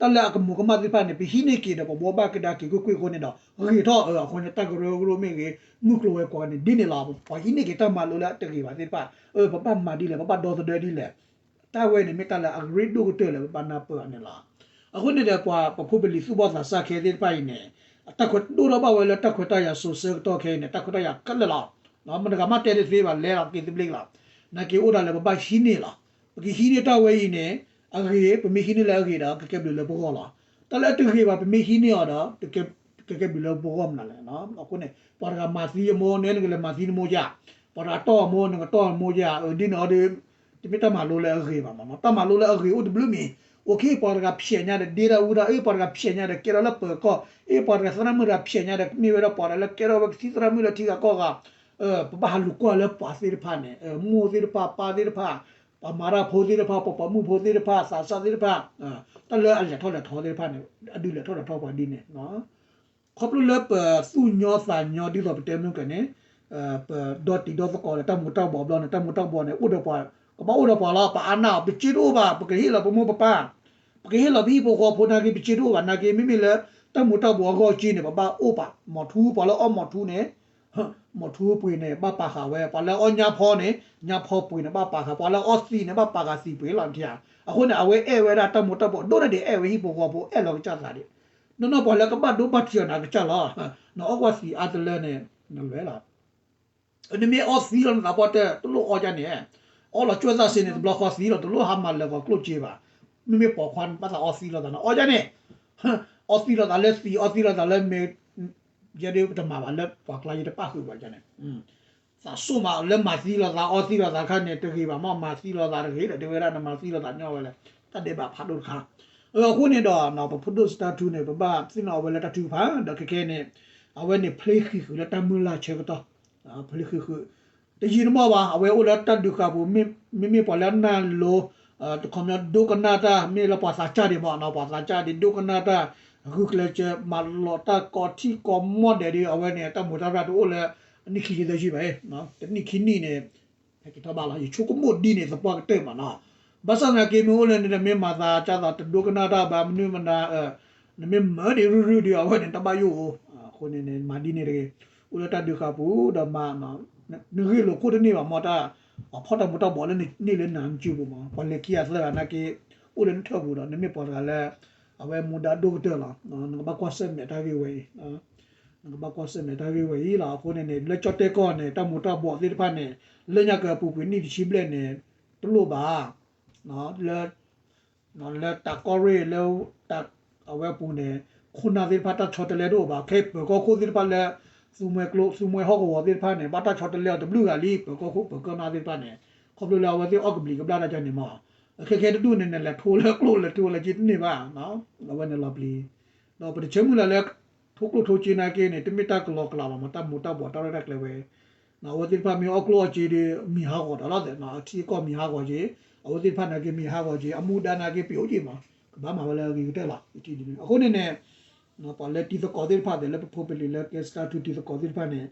်လၢအကမူးကမၣ်သ့ၣ်တဖၣ်န့ၣ် ပဟံးန့ၢ်က့ၤဒီး ပဘှီဘၣ်ကဒါက့ၤကွ့ၢ်ကွ့ၢ်အဃိန့ၣ်ဒီး ဂ့ၤထီၣ်အဃိန့ၣ် တၢ်ကရၢကရိမ့ၢ်ဂ့ၤ မုၢ်ကျိၤဝဲၤကွာ်န့ၣ် ဒ်န့ၣ်လီၤ ပှၤဟံးန့ၢ်က့ၤတၢ်မၤလိလၢအတဂ့ၤဘၣ်သ့ၣ်တဖၣ် ပဘၣ်မၤဒ်လဲၣ် ပဘၣ်ဒီသဒၢဒ်လဲၣ် တၢ်ဝဲန့ၣ်မ့ၢ်တၢ်လၢအရ့ဒိၣ်ကတၢၢ်လၢပဘၣ်နၢ်ပၢၢ်အီၤန့ၣ်လီၤ. အဃိန့ၣ်ဒီး ပှၤပဖိပလံၤသူၣ်ဘီၣ်သးစၢ်ခဲသ့ၣ်တဖၣ်အံၤန့ၣ် အတၢ်ခွဲးဒိၣ်ထီၣ်ဘၣ်ဝဲလၢတၢ်ခွဲးတၢ်ယာ်စိၤဆၢကတီၢ်ခဲအံၤန့ၣ် တၢ်ခွဲးတၢ်ယာ်ခဲလၢာ်လီၤ. မတဂၤမးတဲတသ့ဘၣ် လဲၤလီၤက့ၤသဘျ့လီၤ. နာ်က့အိၣ်ဒၣ်လၢပဘၣ်ဟံးန့ၢ်လီၤ. ပကဟံးန့ၢ်တၢ်ဝဲအံၤန့ၣ် အဂ့ၤ ပမ့ၢ်ဟံးန့ၢ်လၢအဂ့ၤဒီး ကကဲဘျုးလၢပဂီၢ်လီၤ. တၢ်လၢအတဂ့ၤဘၣ် ပမ့ၢ်ဟံးန့ၢ်အီၤဒီး ကကဲဘျုးလၢပဂီၢ်မနုၤလဲၣ်. အဃိန့ၣ် ပှၤတဂၤမၤသံအမိၢ်န့ၣ် နကလဲၤမၤသံနမိၢ်ယါ, ပှၤတဂၤတီၢ်အမိၢ် နကတီၢ်အမိၢ်ယါ, ဒ်န့ၣ်အီၤဒီး တမ့ၢ်တၢ်မၤလိလၢအဂ့ၤဘၣ်မးနီၤ. တၢ်မၤလိလၢအဂ့ၤအိၣ်တဘျုးမံၤ, အိၣ်ခ့ ပှၤတဂၤဖျဲးညါဒီး ဒ့တၢ်အူတၢ်, အ့ ပှၤတဂၤဖျဲးညါဒီး ကဲထီၣ်လၢပၢၤကီၢ်, အ့ ပှၤတဂၤသရၣ်မုၣ်တဂၤဖျဲးညါဒီး မ့ၢ်ဝဲဒၣ်ပှၤတဂၤလၢကဲထီၣ်ဝဲကသံၣ်သရၣ်မုၣ်လၢထံဂၤကီၢ်ဂၤ, ပဘၣ်ဟးလူၤကွၢ်လၢပှၤသ့ၣ်တဖၣ်န့ၣ်, မိၢ်သ့ၣ်တဖၣ် ပၢ်သ့ၣ်တဖၣ်, ပှၤမၤတၢ်ဖိသ့ၣ်တဖၣ်, ပှၤပိာ်မုၣ်ဖိသ့ၣ်တဖၣ်, သးစၢ်သ့ၣ်တဖၣ်, တၢ်လၢအလဲၤထီၣ်လဲၤထီသ့ၣ်တဖၣ်န့ၣ် အဒုးလဲၤထီၣ်လဲၤထီပှၤဒ်န့ၣ် ခီဖျိလၢပသူၣ်ညီသးညီဒ်သိးပတဲမုၢ်ကန့ၣ်, ပဒီတံၤဒီသကိးဒီးတၢ်မူၤတၢ်ဘှီးဘျီန့ၣ် တၢ်မူၤတၢ်ဘှီးန့ၣ် အိၣ်ဒီးပှၤ ကဘၣ်အိၣ်ဒီးပှၤလီၤ ပအါနၢ်အီၤ ပစ့တအိၣ်ဘၣ် ပကဟ့ၣ်လီၤပမိၢ်ပပၢ် ပကဟ့ၣ်လီၤပဟံၣ်ဖိဃီဖိနာ်က့ ပစ့တအိၣ်ဘၣ်နာ်က့ မ့မ့ၢ်လၢ တၢ်မူၤတၢ်ဘှီးအဂီၢ်စ့န့ၣ် ပဘၣ်အိၣ်ပာ် မီၤထူ ပှၤလၢအီၣ် မီၤထူ န့ၣ် မီၤထူပှ့ၤန့ၣ် ဘၣ်ပာ်ဃာ်ဝဲ ပှၤလၢအီၣ်ညါဖီန့ၣ် ညါဖီပှ့ၤန့ၣ် ဘၣ်ပာ်ဃာ် ပှၤလၢအီၣ်သံးန့ၣ် ဘၣ်ပာ်ဃာ်သံးပှ့ၤလီၤ နထံၣ်ဧါ. အဃိန့ၣ် အဝဲအဲၣ်ဝဲဒၣ်တၢ်မူၤတၢ်ဘှီး ဒိၣ်န့ၢ်ဒံးအဲၣ်ဝဲဟံၣ်ဖိဃီဖိ အဲၣ်လီၤကစၢ်သးဒံး နီၢ်နီၢ်ပှၤလၢကဘၣ်ဒိဘၣ်ထံးအီၤန့ၣ် အကစၢ်လီၤ. နအီၣ်ကွၢ်သံးအါတလၢန့ၣ် နလွဲလီၤ နမ့ၢ်အီသံလီၤနသးပှၢ်တၢၢ် တလိၣ်အီၣ်ဒ်န့ၣ်, အီလီၤကွၢ်သးစ့န့ၣ် တဘျီဃီသံလီၤ တလိၣ်ဟါမၤလၢာ်ပှၤကျိၣ်စ့ဘၣ်. မ့မ့ၢ်ပိာ်ခွါန့ၣ် ဘၣ်သးအီသံလိာ်သးန့ၣ် အီၣ်ဒ်န့ၣ်, အီသံလိာ်သးလၢသံး အီသံလိာ်သးလၢမ့ၤ, ယဲဒၣ်ပတမၤဘၣ်လၢပှၤကျါ ယတပၣ်ဃုာ်ဘၣ်န့ၣ် သးစိၣ်မးလၢမၤသံလိာ်သး အီသံလိာ်သးခါန့ၣ် တဂ့ၤဘၣ်မ့ၢ် မၤသံလိာ်သးတဂ့ၤဒီး တဲဝဲဒၣ်နမၤသံလိာ်သးညီဝဲလဲၣ်, တၢ်ဒဲးဘးဖးဒိၣ်တခါ. အဃိန့ၣ်ဒီး ပဖိဒိၣ်စတါထူန့ၣ် ပဘၣ်သ့ၣ်နီၣ်အဝဲလၢတၢ်ထုကဖၣ် ဒီးခဲခဲန့ၣ် အဝဲန့ၣ်ဖျ့ဃံးဃုာ်လၢတၢ်မုၢ်လၢ်ဆၢကတီၢ်, ဖျ့ဃံးဃုာ် တယံာ်တမီၢ်ဘၣ် အဝဲအိၣ်လၢတၢ်ဒုးဃာ်ပူၤ မ့မ့ၢ်ပှၤလၢအနၢ်လိၤ တခီပညီဒိကနၣ်တၢ် မ့ၢ်လၢပှၤသးစၢ်ဒံးမ့ၢ်နီၤ ပှၤသးစၢ်ဒံး ဒိကနၣ်တၢ် ဂုာ်ကျဲးစၢး မၤလီၤတၢ်ကိးထံၣ်ကိးမီၢ်ဒဲးဒီး အဝဲန့ၣ် တၢ်မူၤတၢ်ရၢ်တအိၣ်လၢ အနံၣ်ခံဆံသၢဆံဘၣ်, တနံၣ်ခံနံၣ်န့ၣ် ဟဲက့ၤထီၣ်ဘၣ်လီၤ ယဆိကမိၣ်ဒ်န့ၣ်သပှၢ်ကတၢၢ်မ့ၢ်နီၤ. ဘၣ်ဆၣ်သနာ်က့ မ့ၢ်အိၣ်လၢန့ၣ်ဒီး မ့ၢ်မၤသးစၢ်သး တဒိကနၣ်တၢ်ဘၣ် မနုၤမနၤ နမ့ၢ်မၤဒ်ရုၢ်ရုၢ်ဒီး အဝဲန့ၣ် တဘၣ်ယိၣ်ဧိၤ, အဃိန့ၣ်န့ၣ် မၤဒ်န့ၣ်တဂ့ၤ, အိၣ်လၢတၢ်ဒုးဃာ်ပူၤဒီးမၤ နဂ့ၢ်လိာ်ခိၣ်တန့ၢ်ဘၣ်မ့ၢ်တၢ်, ပှၤဖီၣ်တၢ်မူၤတၢ်ဘှီးလၢန့ၣ်လၢနၤနစုပူၤမ့ၢ် ပှၤလဲၤခံဂၤသၢဂၤနာ်က့ အိၣ်လၢနထၢၣ်ပူၤဒီး နမ့ၢ်ပှၤတဂၤလၢ အဝဲမူဒါဒိၣ်ကတၢၢ်လီၤ, နကဘၣ်ကွၢ်ဆၢၣ်မဲာ်တၢ်ဂ့ၢ်ဝဲအံၤ, နကဘၣ်ကွၢ်ဆၢၣ်မဲာ်တၢ်ဂ့ၢ်ဝဲအံၤလီၤ. အဃိန့ၣ်န့ၣ် လၢကၠီၣ်တဲၣ်ကီၢ်န့ၣ် တၢ်မူၤတၢ်ဘှီးသ့ၣ်တဖၣ်န့ၣ် လၢညါကအပူၤကွံာ်နံၣ်တဆံဘျဲၣ်န့ၣ် တလိၣ်ဘၣ် လၢ လၢတၢ်ကီၢ်ရ့ၣ်လၢ အဝဲအပူၤန့ၣ် ခိၣ်နၢ်သ့ၣ်တဖၣ်တၢ်ဆီတလဲတအိၣ်ဘၣ်, ခဲအံၤပၢၤကီၢ်ခိၣ်သ့ၣ်တဖၣ်လၢ သူမှဲကျိ သူမှဲဟီၣ်ကဝီၤသ့ၣ်တဖၣ်န့ၣ် ဘၣ်တၢ်ဆီတလဲအီၤတဘျုးဂၤလံ, ပၢၤကီၢ်ခိၣ်ပၢၤကီၢ်နၢ်သ့ၣ်တဖၣ်န့ၣ် ခီဖျိလၢအဝဲသ့ၣ်အီၣ်ကဘျံးကဘျၣ်တၢ်ကန့ၣ်မ့ၢ် ခဲခဲတဒူၣ်န့ၣ်န့ၣ် လဲၤထိလၢကျိၣ်လဲၤထိလၢက့တန့ၢ်ဘၣ်, အဝဲန့ၣ်လီၤပျံၤ, ဒီးပတဆၢမုၢ်လၢ်လၢ ထိကျိၣ်ထိစ့နာ်က့န့ၣ် တမ့ၢ်တၢ်ကလီကလီဘၣ်မ့ၢ် တၢ်မူၤတၢ်ဘှီးတၢ်ရဲၣ်တၢ်ကျဲၤဝဲ အဝဲသ့ၣ်တဖၣ်မ့ၢ်အီၣ်ကျိၣ်အီၣ်စ့ဒီး မံၤဟးဂီၤတၢ်လီၤ, ထံကီၢ်မံၤဟးဂီၤက့, အဝဲသ့ၣ်တဖၣ်နာ်က့မံၤဟးဂီၤက့, အမူဒါနာ်က့ပျိၣ်က့မး, ကဘၣ်မၤဝဲလၢအဂ့ၤကတၢၢ်လီၤ. အဃိန့ၣ်န့ၣ် ပှၤလၢတံၤသကိးသ့ၣ်တဖၣ်သ့ၣ် လၢပဖိပလံၤလၢကဲစတါထူတံၤသကိးသ့ၣ်တဖၣ်န့ၣ်,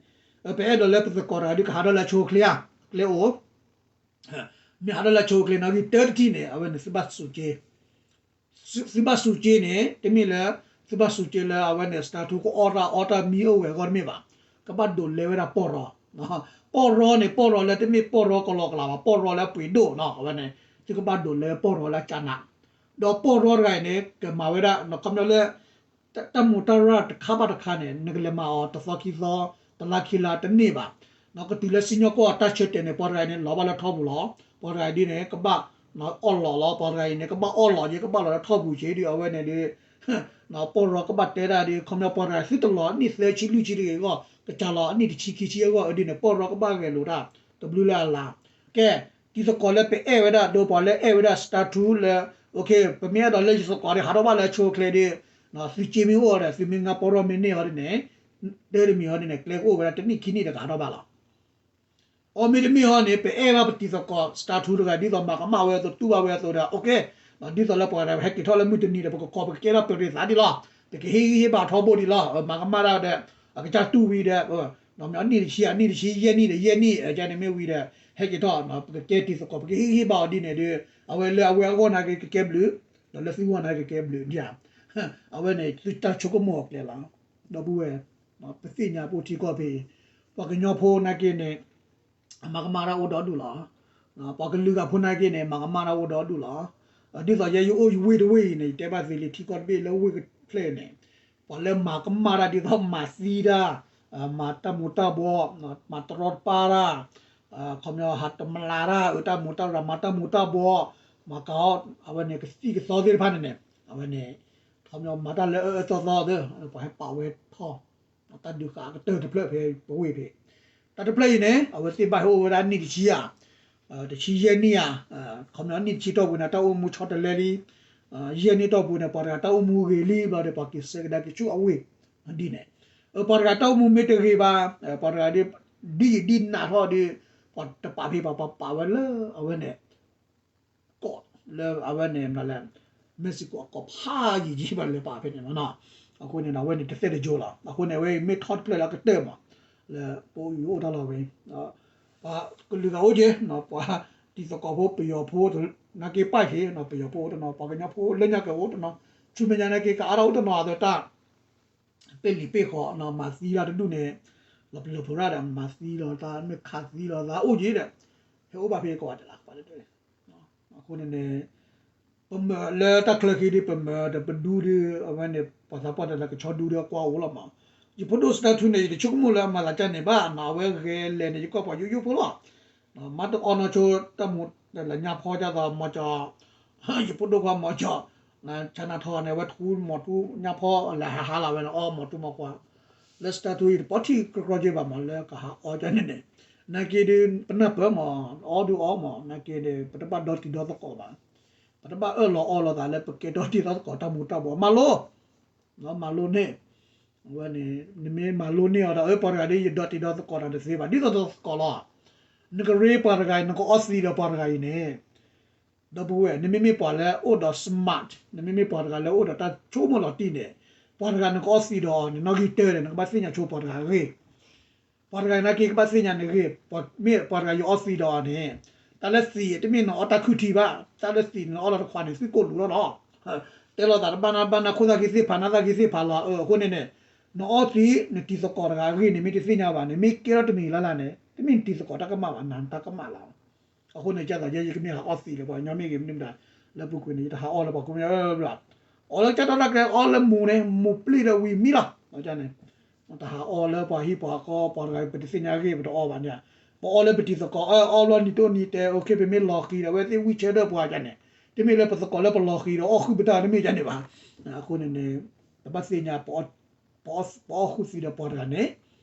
ပအဲၣ်ဒိးလၢပသကိးတဂၤဒုးကဟးထီၣ်လၢအဆိအချ့ဧါ, ကျဲအိၣ် မ့ၢ်ဟးထီၣ်လၢအဆိအချ့နီၣ်ဂံၢ်တၢတထံၣ်န့ၣ် အဝဲန့ၣ်သုဘၣ်စူးက့ သုဘၣ်စူးက့န့ၣ် တမ့ၢ်လၢ သုဘၣ်စူးက့လၢအဝဲန့ၣ် စတါထူကအီၣ်တၢ်အီတၢ်မံအိၣ်ဝဲအဂီၢ်တမ့ၢ်ဘၣ်, ကဘၣ်ဒိးလဲဝဲဒၣ်ပီၢ်ရီ, ပီၢ်ရီန့ၣ် ပီၢ်ရီလၢတမ့ၢ်ပီၢ်ရီကလီကလီဘၣ်, ပီၢ်ရီလၢအပှ့ၤဒိၣ်နီၣ် အဝဲန့ၣ် သုကဘၣ်ဒိးလဲပီၢ်ရီလၢကၢနး, ဒီးပီၢ်ရီတဂၤအံၤန့ၣ် ကမၤဝဲဒၣ် ခီပညီလၢ တၢ်မူးတၢ်ရၢ်တခါဘၣ်တခါန့ၣ် နကလဲၤမၤအီၤတသီခံသီ တလါခံလါတန့ၢ်ဘၣ်. ကတုၤလၢစံၣ်ညီၣ်ကွီၢ်တၢ်ဆၢတဲာ်န့ၣ် ပှၤတဂၤအံၤန့ၣ် လီၤဘၣ်လၢထီပူၤလီၤ. ပှၤတဂၤအံၤဒ်န့ၣ် ကဘၣ်အီၣ်လီၤလီၤ. ပှၤတဂၤအံၤန့ၣ် ကဘၣ်အီၣ်လီၤက့ၤ ကဘၣ်လီၤလၢထီပူၤက့ၤဒီး အဝဲန့ၣ်ဒီး ပီၢ်ရီကဘၣ်တဲဒၣ်ဒီး ခီပညီပှၤတဂၤသုတလီၤနံၣ်သၢဆံလွံၢ်ဆံတဂ့ၤအဂီၢ် ကစၢ်လီၤအနံၣ်တဆံခံဆံအဂီၢ်ဒ်န့ၣ် ပီၢ်ရီကဘၣ်ဂဲၤလိာ်တၢ် တဘျုးလၢအလါ ကဲ တံၤသကိးလၢပအဲၣ်ဝဲဒၣ် ဒီးပှၤလၢအဲၣ်ဝဲဒၣ် စတါထူ လၢ ပမ့ၢ်အဲၣ်ဒိးလၢယသကိးဒီး ဟးထီၣ်ဘၣ်လၢအဆိအချ့ဒီး သုစ့မ့ၢ်အိၣ်ဒီး သုမ့ၢ်ငါပီၢ်ရီမ့ၢ်န့ၢ်အီၤဒ်န့ၣ် တၢ်တမံၤအီၤဒ်န့ၣ် ကျဲကအိၣ်ဝဲဒၣ်တနံၣ်ခံနံၣ်ဒီးကဟးထီၣ်ဘၣ်လီၤ. အီၤမ့တမ့ၢ်ဟီန့ၣ် ပအဲၣ်ဘၣ်ပတံၤသကိး စတါထူ တဂၤ ဒ်သိးမၤကမၣ်ဝဲအသိး တူၢ်ဘၣ်ဝဲအသိးဒီး အိၣ်က့ ဒ်သိးလၢပှၤတဂၤဟဲက့ၤထီၣ်လၢမုၢ်တနံၤဒီး ပကကိးပကကဲထီၣ်ပရ့သးဒ်လီၤ. ပကဟ့ၣ်ဂံၢ်ဟ့ၣ်ဘါထီဘိဒ်လီၤ. မၤကမၣ်တၢ်ဒီး အကစၢ်တူၢ်ဝံၤဒီး နံၣ်တဆံ အနံၣ်တဆံ ယဲၢ်နံၣ်ဒီးယဲၢ်နံၣ် ကန့ၣ်မ့ၢ်ဝံၤဒီး ဟဲက့ၤထီၣ် ပကကဲတံၤသကိး ပကဟ့ၣ်ဂံၢ်ဟ့ၣ်ဘါအီၤဒ်န့ၣ်ဒီး အဝဲလၢအဝဲအဂီၢ်နာ်က့ကကဲဘျုး ဒီးလၢသုဂီၢ်နာ်က့ကကဲဘျုးဒ် အဝဲန့ၣ် သုတၢ်ဆိကမိၣ်အကျဲလီၤ. ဒီပုၢ်ဝဲၢ် ပသ့ၣ်ညါပအိၣ်ထံကီၢ်ဖဲ ပှၤကညီဖိနာ်က့န့ၣ် အမၤကမၣ်တၢ်အိၣ်ဒီဒူၣ်လီၤ. ပှၤကလုာ်ဂၤဖိနာ်က့န့ၣ် မၤကမၣ်တၢ်အိၣ်ဒီဒူၣ်လီၤ. ဒ်သိးယဲယအိၣ်ယဝ့ၢ်တဝ့ၢ်အံၤန့ၣ် ယတဲဘၣ်သုလံ ထံကီၢ်တဘ့ၣ်လၢဝ့ၢ်ဖျဲၣ်န့ၣ် ပှၤလၢမၤကမၣ်တၢ်ဒ်သိးမၤသံတၢ် မၤတၢ်မူးတၢ်ဘှီး မၤတရီတပါတၢ် ခီပညီဟးတမျးတၢ် အၢတၢ်မူးတၢ်ရၢ် မၤတၢ်မူးတၢ်ဘှီး မၤကီး အဝဲန့ၣ် ကသံၣ်ကသီသ့ၣ်တဖၣ်န့ၣ်န့ၣ် အဝဲန့ၣ် ခီပညီမၤတၢ်လၢအအၢအၢသီသီသ့ၣ် ပှၤဟဲပာ်ဝဲထီၣ် တၢ်ဒုးဃာ်အကတၢၢ်တဖျၢၣ်ဖဲပဝ့ၢ်ဖဲ တၢ်တဖျၢၣ်အံၤန့ၣ် အဝဲသ့ၣ်ဘၣ်ဟဲအိၣ်ဝဲဒၣ်နံၣ်တဆံဧါ တဆံယဲၢ်နံၣ်ဧါ ခီပညီနံၣ်တဆံတီၢ်ပူၤန့ၣ် တၢ်အိၣ်မူဆီတလဲလံ ယဲၢ်နံၣ်တီၢ်ပူၤန့ၣ် ပှၤတဂၤတၢ်အိၣ်မူဂ့ၤလံဘျီဒီး ပှၤက့ၤဆၢကဒါက့ၤဆူအဝ့ၢ် ဒ်န့ၣ် ပှၤတဂၤတၢ်အိၣ်မူမ့ၢ်တဂ့ၤဘၣ် ပှၤတဂၤဒ် ဒ်ယဒ်နးထီၣ်ဒီး ပှၤတပာ်ဖဲပှၤပာ်ဝဲလၢအဝဲန့ၣ် ကီၢ်လၢအဝဲန့ၣ်မနုၤလဲၣ် မ့ၢ်စ့ၢ်ကီးအကီၢ်ဖးယံာ်ယံာ်ဘၣ်လဲၤပာ်ဖဲန့ၣ်မနီၤ အဃိန့ၣ်ဒီး အဝဲန့ၣ်တသ့တယိလီၤ အဃိန့ၣ် အဝဲမ့ၢ်ထီၣ်တဖျၢၣ်လၢအကတၢၢ်မး လၢပအိၣ်တၢ်လီၢ်ဝဲ ပှၤကလုာ်ဂၤအိၣ်က့ ပှၤ တံၤသကိးဖိပယီၤဖိ နာ်က့ပၣ်ဟ့ၣ်နီၤ ပယီၤဖိအိၣ်တနီၤ ပှၤကညီဖိလၢညါကအိၣ်တနီၤ ဆူမဲာ်ညါနာ်က့ကအါထီၣ်အိၣ်တနီၤအသးတၢ် ပ့ၢ်လံာ်ပ့ၢ်ဃီနီၤ မၤသံလီၤတဒူၣ်န့ၣ် လီၤပလိာ်ဖိရၣ်ဒီး မၤသံလီၤသး မ့ၢ်ခးသံလီၤသးအိၣ်ယံၤဒီး ဟဲအိၣ်ဘၣ်ဖဲကီးဝဲတလးကပၤတဒူၣ် အဃိန့ၣ်န့ၣ် ပမၤလၢတၢ်ချၢဃံဒီး ပမၤဒီးပဒူဒီး အဝဲန့ၣ် ပှၤသးပှၢ်တလၢကဆီဒူဒီးကွၢ်အိၣ်လီၤမး ယဖိဒိၣ်စတၢ်ထူန့ၣ် ယတဆိကမိၣ်လၢအမၤသးကၢ်န့ၣ်ဘၣ်နီၤ အဝဲဂဲၤလဲၤန့ၣ် ယကွၢ်ပှၤယိယိဖိလီၤ မၤတအီနီၢ်ဆိတၢ်မူလၢညါဖီကၢ်သီ မီၤကၠီ ယဖိဒိၣ်ခွါမီၤကၠီ ဆါနါထီန့ၣ် အဝဲထူမီၤထူညါဖီလဲၤဟးဟးလီၤဝဲန့ၣ် အီမီၤထူမီၤကွၢ် လၢစတၢ်ထူအံၤ တပီထံကြၢကြၢက့ဘၣ်မး လၢကဟးအီကၢ်န့ၣ်န့ၣ် နာ်က့ဒီး ပနၢ်ပၢၢ်မး အီဒုးအီမး နာ်က့ဒီး ပတဘၣ်ဒီတံၤဒီသကိးဘၣ် ပတဘၣ်အၢၣ်လီၤအီလီၤသးလၢပကဲဒီတံၤဒီသကိးတၢ်မူၤတၢ်ဘှီး မၤလိ မၤလိန့ၣ် အဝဲန့ၣ် နမ့ၢ်မၤလိန့ၢ်အီၤဒီး အၢ ပှၤတဂၤဒ်ယဒီတံၤဒီသကိးတၢ်တသ့ဘၣ် ဒ်သိးသိးသကိးလီၤ နကရ့ပှၤတဂၤအံၤ နကအီသံးဒီးပှၤတဂၤအံၤန့ၣ် ဒီပုၢ်ဝဲၢ် နမ့မ့ၢ်ပှၤလၢအိၣ်ဒီး smart နမ့မ့ၢ်ပှၤတဂၤလၢအိၣ်ဒီးတၢ်ဆိကမိၣ်လီၤတံၢ်န့ၣ် ပှၤတဂၤနကအီသံးဒီးအီၤန့ၣ် နီၣ်ဂံၢ်တၢန့ၣ် နကဘၣ်သ့ၣ်ညါဆိပှၤတဂၤအဂ့ၢ် ပှၤတဂၤနာ်က့ကဘၣ်သ့ၣ်ညါန့ၣ်ဂ့ၢ် မ့ၢ်ပှၤတဂၤယအီသံးဒီးအီၤန့ၣ် တၢ်လၢသံး တမ့ၢ်နအီတၢ်ခုၣ်ထံဘၣ် တၢ်လၢသံးနအီလီၤတခွးန့ၣ် သံးကိၢ်လူၤလီၤလီၤ တဲလိာ်သးတဘၣ်နၢ်ဘၣ်နၢ်ခိၣ်သၣ်ဂ့ၤသ့ၣ်ဖးနၢ်သၣ်ဂ့ၤသ့ၣ်ဖးလီၤ အဃိန့ၣ်န့ၣ် နအီသံး နတံၤသကိးတဂၤအဂ့ၢ်န့ၣ် မ့ၢ်တသ့ၣ်ညါဘၣ်န့ၣ် မ့ၢ်ကဲထီၣ်တမံၤလၢ်လၢ်န့ၣ် တမ့ၢ်နတံၤသကိးတၢ်ကမၣ်ဘၣ် နတၢ်ကမၣ်လီၤ အဃိန့ၣ် ကဲသိးယဲယကမ့ၢ်ဟးအီသံးလၢပှၤကညီမ့ၢ်ဂ့ၤ မနုၤမတၤ လၢပူၤကွံာ်န့ၣ် ယတဟးအီလၢပှၤကိးမံၤဘၣ် အီလၢကၢ်ထီၣ်တၢ်ကျဲ အီလၢမူၤန့ၣ် မူၤပျံၤဒီးဝံၤမံလီၤ န့ၣ် တဟးအီလၢပှၤဟံၣ်ပှၤဃီ ပှၤတဂၤပတသ့ၣ်ညါဂ့ၢ် ပတအီဘၣ်န့ၣ် ပအီလၢပတံၤသကိး အအီဘျီနံၤတိၢ်နံၤတဲ အိၣ်ခ့ ပမ့ၢ်လီၤဃံၤဒီး အဝဲသ့ၣ်ဝံၣ်ဆၢထၢၣ်ပှၤကန့ၣ် တမ့ၢ်လၢပသကိးလၢပလီၤဃံၤဒီး အီၣ်ဃုာ်ပတၢ်တမ့ၢ်ကန့ၣ်ဘၣ် အဃိန့ၣ်န့ၣ် ပဘၣ်သ့ၣ်ညါ ပအီဃုာ်သံးဒီးပှၤတဂၤန့ၣ်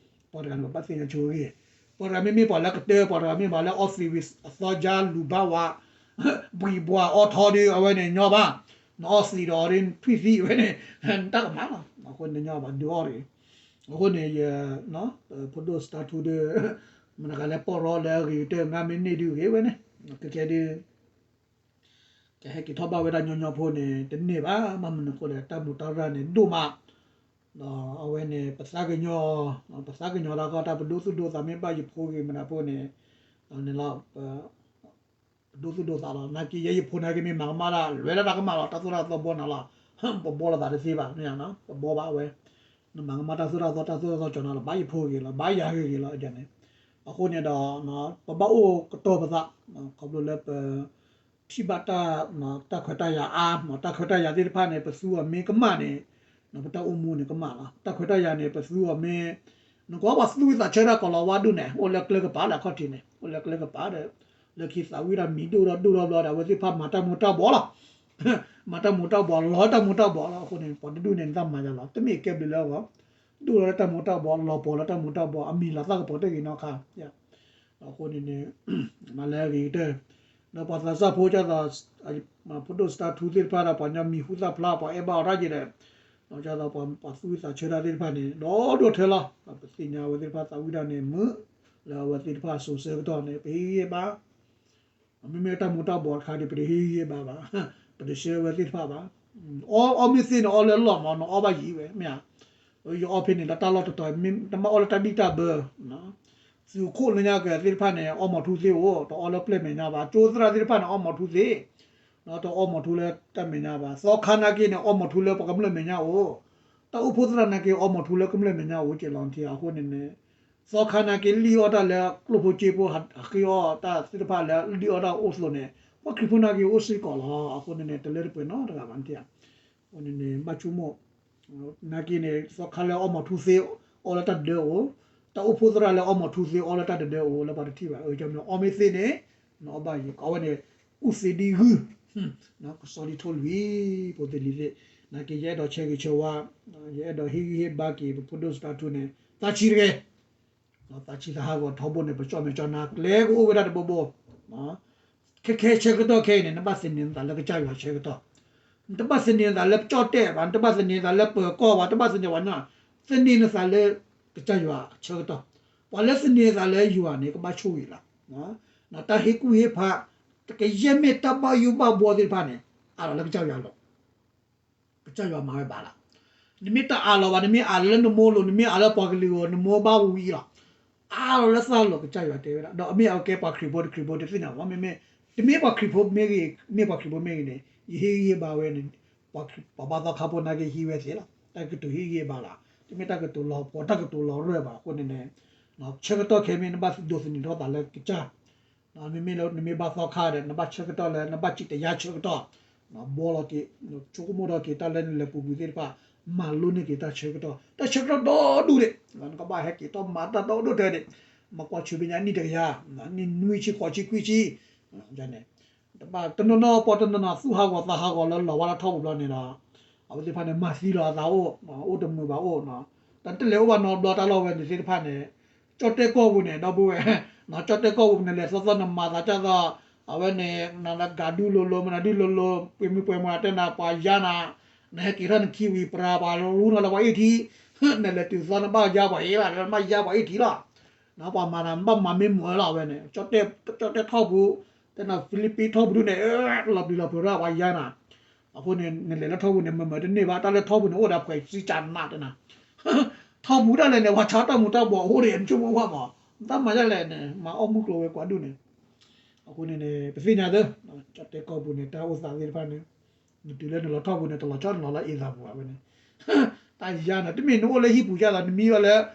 ပှၤတဂၤန့ၣ် ပဘၣ်သ့ၣ်ညါဆိအဂ့ၢ် ပှၤတဂၤမ့မ့ၢ်ပှၤလၢကတၢၢ် ပှၤတဂၤမ့ၢ်ပှၤလၢအီသံးဝံၤ အသီယါလူၤဘၣ်ဝါ ဘှံးဘှါအီထီဒီး အဝဲန့ၣ်ညီဘၣ် နအီသံးဒီးအီၤဒီး ထွံၣ်သံးဝဲန့ၣ် နတၢ်ကမၣ်လီၤ အဃိန့ၣ်ညီဘၣ်ဒုးအီၣ်တဂ့ၤ အဃိန့ၣ်ယ ဖိဒိၣ်စတါထူဒီး မတၤတဂၤလဲၣ် ပီၢ်ရီလၢအဂ့ၤကတၢၢ် ငါမ့ၢ်န့ၢ်ဒုးဂ့ၤဝဲန့ၣ် ခဲကဲဒုး ကဟဲက့ၤထီၣ်ဘၣ်ဝဲဒၣ်ညီညီဖိန့ၣ် တန့ၢ်ဘၣ် မ့ၢ်မနုၤအဃိလဲၣ် တၢ်မူးတၢ်ရၢ်န့ၣ်ဒိၣ်မး ဒီးအဝဲန့ၣ် ပသးကညီၤ ပသးကညီၤတၢ်ကီတၢ်ပဒိသူၣ်ဒိသးမ့ၢ်ဘၣ်ယဖိဂ့ၤမနုၤဖိန့ၣ် န့ၣ်လီၤ ပဒိသူၣ်ဒိသးလီၤ နာ်က့ယဲယဖိနာ်က့မ့ၢ်မၤကမၣ်တၢ် လွဲလၢတၢ်ကမၣ်လီၤ တၢ်သိၣ်တၢ်သီဘီနၤလီၤ ပဘီလိာ်သးတသ့ဘၣ် မ့ၢ်ဧါနီၤ ပဘီဘၣ်ဝဲ နမၤကမၣ်တၢ်သိၣ်တၢ်သီတၢ်သိၣ်တၢ်သီကၠီၤနၤလီၤ ဘၣ်ယဖိဂ့ၤလီၤ ဘၣ်ယၤဂ့ၤဂ့ၤလီၤ န့ၣ် အဃိန့ၣ်ဒီး ပဘၣ်အိၣ်ကတီၤပသး ခီဖျိလၢပ ထံၣ်ဘၣ်တၢ် တၢ်ခွဲးတၢ်ယာ်အါ တၢ်ခွဲးတၢ်ယာ်သ့ၣ်တဖၣ်န့ၣ် ပသူအီၤမ့ၢ်ကမၣ်န့ၣ် ပတၢ်အိၣ်မူန့ၣ်ကမၣ်လီၤ တၢ်ခွဲးတၢ်ယာ်န့ၣ် ပသူအီၤမ့ၢ် နကွၢ်ပှၤသူၣ်ဝံသးဆၢတၢ်ကိးလီၤဝါဒိၣ်န့ၣ် အိၣ်လၢကျဲကပၤလၢအခီၣ်ထံးန့ၣ် အိၣ်လၢကျဲကပၤဒီး လၢခံသးဝံဒီးမံၤဒိၣ်ထီၣ်ဒိၣ်ထီၣ်ဘျီဒီး အဝဲသ့ၣ်တဖၣ်မၤတၢ်မူၤတၢ်ဘှီးလီၤ မၤတၢ်မူၤတၢ်ဘှီး လီၤတၢ်မူၤတၢ်ဘှီးလီၤ အဃိန့ၣ် ပှၤတဒူၣ်န့ၣ် နတၢ်မၤယၤလီၤ တမ့ၢ်ကဲဘျုးလၢအဂီၢ် ဒိၣ်ထီၣ်လၢတၢ်မူၤတၢ်ဘှီး လီၤပှီၢ်လၢတၢ်မူၤတၢ်ဘှီး အမံၤလီၤသၣ်ကပီၤတဂ့ၤနီတခါ အဃိန့ၣ်န့ၣ် မၤလၢအဂ့ၤကတၢၢ် ဒီးပှၤသးစၢ်ဖိကၢ်သး ဖိဒိၣ်စတါထူသ့ၣ်တဖၣ်ဒီး ပှၤကညီမံၤဟူသၣ်ဖျါ ပှၤအဲၣ်ဘၣ်အီၤတၢ်က့ၤဒီး ကၢ်သးပှၤသူၣ်ဝံသးဆၢတၢ်သ့ၣ်တဖၣ်န့ၣ် ဒီးဒိၣ်ထဲလီၤ ပသ့ၣ်ညါအဝဲသ့ၣ်တဖၣ်သးဝံတၢ်န့ၣ် မုာ်လၢအဝဲသ့ၣ်တဖၣ်စိၤဆၢကတီၢ်န့ၣ် ပဟ့ၣ်ဂံၢ်ဟ့ၣ်ဘါ မ့မ့ၢ်တၢ်မူၤတၢ်ဘှီးတခါဒီး ပတဟ့ၣ်ဂံၢ်ဟ့ၣ်ဘါဘၣ် ပတဆှၢဝဲသ့ၣ်တဖၣ်ဘၣ် အီ အီမ့ၢ်သ့န့ၣ် အီလၢလီၢ်မး နအီဘၣ်ယံၤဝဲ မ့ၢ်ဧါ ယအီဖဲန့ၣ် လၢတၢ်လီၢ်တတီၤ တမ့ၢ်အီလၢတၢ်ဘံၣ်တၢ်ဘၢ သုးခိၣ်လၢညါကသ့ၣ်တဖၣ်န့ၣ် အီမီၤထူသ့အိၣ် တအီလၢပျဲၢ်မဲာ်ညါဘၣ် ကၠိသရၣ်သ့ၣ်တဖၣ်န့ၣ် အီမီၤထူသ့ တအီမီၤထူလၢတၢ်မဲာ်ညါဘၣ် သီခါနာ်က့န့ၣ် အီမီၤထူလၢပှၤကမျၢၢ်မဲာ်ညါအိၣ် တၢ်အိၣ်ဖှိၣ်သရၣ်နာ်က့ အီမီၤထူလၢကမျၢၢ်မဲာ်ညါအိၣ်က့ၤလီၤ ထံအဃိန့ၣ်န့ၣ် သီခါနာ်က့ လံၣ်အီၣ်တၢ်လၢကျိၣ်ဖိစ့ဖိ ဟးဃ့အီၣ်တၢ်သ့ၣ်တဖၣ်လၢလံၣ်အီၣ်တၢ်အိၣ်သိးန့ၣ် ပှၤခရံာ်ဖိနာ်က့အိၣ်စ့ၢ်ကီးလီၤ အဃိန့ၣ်န့ၣ် တလၢတပှဲၤနီတဂၤဘၣ် ထံအဃိန့ၣ်န့ၣ် ဘၣ်ဆိကမိၣ် နာ်က့န့ၣ် သီခါလၢအီမီၤထူသ့ အီလၢတၢ်ဒၢအိၣ် တၢ်အိၣ်ဖှိၣ်သရၣ်လၢအီမီၤထူသ့ အီလၢတၢ်တဒၢအိၣ် လၢပှၤတထံၣ်ဘၣ် အကမ့ၢ်အီမ့ၢ်သ့န့ၣ် နအီဘၣ်ယံၤ အဝဲန့ၣ် ကူၣ်သ့ဒ်ဂုၢ် ကစီၣ်ဒ်ထိၣ်လွံၢ် ဖိသ့ၣ်လံၤသ့ၣ် နာ်က့ယအဲၣ်ဒိးဆၢဂ့ၤဆၢဝါ ယအဲၣ်ဒိးဟ့ၣ်ဂံၢ်ဟ့ၣ်ဘါက့ၤ ပဖိဒိၣ်စတါထူန့ၣ် သးဆံးတဂ့ၤ သးဆံးသးဟးဂီၤထီဘိန့ၣ် ပကၠီၣ်မဲာ်ကၠီၣ်နါကျဲကအိၣ်ဝဲဒၣ်တဘိဘိ ခဲခဲဆၢကတီၢ်ခဲအံၤန့ၣ် နဘၣ်သန့ၤနသးလၢကစၢ်ယွၤဆၢကတီၢ် နတဘၣ်သန့ၤနသးလၢပကၠီၣ်တဲၣ်ဘၣ် နတဘၣ်သန့ၤနသးလၢပၢၤကီၢ်ဘၣ် တဘၣ်သန့ၤဝဲညီ သန့ၤနသးလၢကစၢ်ယွၤဆၢကတီၢ် ပှၤလၢသန့ၤနသးလၢယွၤန့ၣ် ကဘၣ်ဆိၣ်ဂ့ၤလီၤ တၢ်ဟ့ၣ်ကူၣ်ဟ့ၣ်ဖး တကယဲၢ်မ့ၢ်တၢ်ဘၣ်ယိၣ်ဘၣ်ဘှီသ့ၣ်တဖၣ်န့ၣ် အးလီၤလၢကစၢ်ယွၤလီၤ ကစၢ်ယွၤမၤဝဲဘၣ်လီၤ နမ့ၢ်တအးလီၤဘၣ် နမ့ၢ်အးလၢနမိၢ်လိၤ နမ့ၢ်အးလၢပှၤကလုာ်ဂီၢ် နမိၢ်ဘၣ်ဝံၤလီၤ အးလီၤလၢသးလီၤ ကစၢ်ယွၤတဲဝဲဒၣ် ဒီးအမ့ၢ်အကဲပှၤခရံာ်ဖိတခရံာ်ဖိတသ့ၣ်ညါဘၣ် မ့မ့ၢ် တမ့ၢ်ပှၤခရံာ်ဖိမ့ၢ်ဂ့ၤ, မ့ၢ်ပှၤခရံာ်ဖိမ့ၢ်ဂ့ၤန့ၣ် ယဟ့ၣ်ဂံၢ်ဟ့ၣ်ဘါဝဲန့ၣ် ပှၤဘါသီခါဖိနာ်က့ဟံးဝဲသ့လီၤ. တၢ်ကတိၤဟ့ၣ်ဂံၢ်ဟ့ၣ်ဘါလီၤ. တမ့ၢ်တၢ်ကတိၤလီၤပှီၤ တၢ်ကတိၤလီၤရၢၢ်ဘၣ်အဃိန့ၣ်န့ၣ် ဆၢကတီၢ်ခဲမ့ၢ်နဘၣ်ဒိးသန့ၤထီၣ်သးလၢကစၢ် မ့မ့ၢ်လၢနမ့ၢ်ဘါသီခါဒီး နဘၣ်ဆၢကတီၢ်လၢ နဘၣ်စံးတယါဆၢကတီၢ် ဘှီလီၤက့ၤ ဆိကမိၣ်ထီၣ်က့ၤတၢ်လၢနလဲၤပူၤကွံာ်သ့ၣ်တဖၣ် မၤလိန့ၢ်က့ၤတၢ်ဆၢကတီၢ် တၢ်ဆၢကတီၢ်ဒီဒူၣ်န့ၣ် နကဘၣ်ဟဲက့ၤထီၣ်မၤတၢ်ဒီဒူၣ်ထဲန့ၣ် မၤကွၢ်ဆူမဲာ်ညါနံၣ်တကယၤ နံၣ်နွံဆံဃိးဆံခွံဆံ န့ၣ် တဘၣ်တနီၤနီၤပှၤတနီၤနီၤသူၣ်ဟးဂီၤသးဟးဂီၤလၢလီၤဝါလၢထီၣ်ပူၤဘျီန့ၣ်ဒီး အဝဲသ့ၣ်တဖၣ်န့ၣ် မၤသံလီၤအသးအိၣ် အိၣ်တမုာ်ဘၣ်အိၣ် တၢ်တလဲၤအိၣ်ဘၣ်နီတဘျီ တၢ်လီၢ်ဝဲန့ၣ်သ့ၣ်တဖၣ်န့ၣ် ကၠီၣ်တဲၣ်ကီၢ်ပူၤန့ၣ် ဒီပုၢ်ဝဲၢ် ကၠီၣ်တဲၣ်ကီၢ်ပူၤန့ၣ် လဲၤသီသီနမၤသးကၢ်သီ အဝဲန့ၣ် နဂၤဒူလိၤလိၤ မနုၤဒူလိၤလိၤ ပှ့ၤမုၢ်ပှဲၤမုၢ်တဲနၤ ပှၤယါနၤ နဟဲက့ၤထီၣ်နခံဝံၤ ပြၤပှၤလူနၤလၢပှၤအ့ၣ်ထံ နလဲၤတုၤသီနဘၣ်ယါပှၤအ့ၣ်ဘၣ် နဘၣ်ယါပှၤအ့ၣ်ထံလီၤ ပှၤမၤနၤ နဘၣ်မၤမ့ၢ်မုာ်လီၤဝဲန့ၣ် ကၠီၣ်တဲၣ်ထီၣ်ပူၤ တဲနၤ ဖံလံးပံးထီၣ်ပူၤဒုန့ၣ် လီၤပျံၤလီၤဖုးရၣ်ပှၤယါနၤ အဃိန့ၣ် နလဲၤလၢထီၣ်ပူၤန့ၣ် မ့မ့ၢ်တန့ၢ်ဘၣ် တၢ်လၢထီၣ်ပူၤန့ၣ် အိၣ်ဒီးဖှဲးစံကနးတဲနၤ ထီၣ်ပူၤဒၣ်လဲာ်န့ၣ် ပှၤဆါတၢ်မူၤတၢ်ဘှီးအဃိန့ၣ် နဆိကမိၣ်ဝဲမး တၢ်မၤဒၣ်လဲာ်န့ၣ် မၤအီၣ်မူကျိၤဝဲၤကွာ်ဒူၣ်န့ၣ် အဃိန့ၣ်န့ၣ် ပသ့ၣ်ညါသ့ ကၠီၣ်တဲၣ်ကီၢ်ပူၤန့ၣ် တၢ်အိၣ်သးသ့ၣ်တဖၣ်န့ၣ် နတုၤလၢနလီၤထီၣ်ပူၤန့ၣ် တလီၤဆီနလီၤလၢအ့သးပူၤဘၣ်ဝဲန့ၣ် တၢ်ယါနၤ တမ့ၢ်နအိၣ်လၢဟံၣ်ပူၤယါလီၤ နမံဝဲလၢ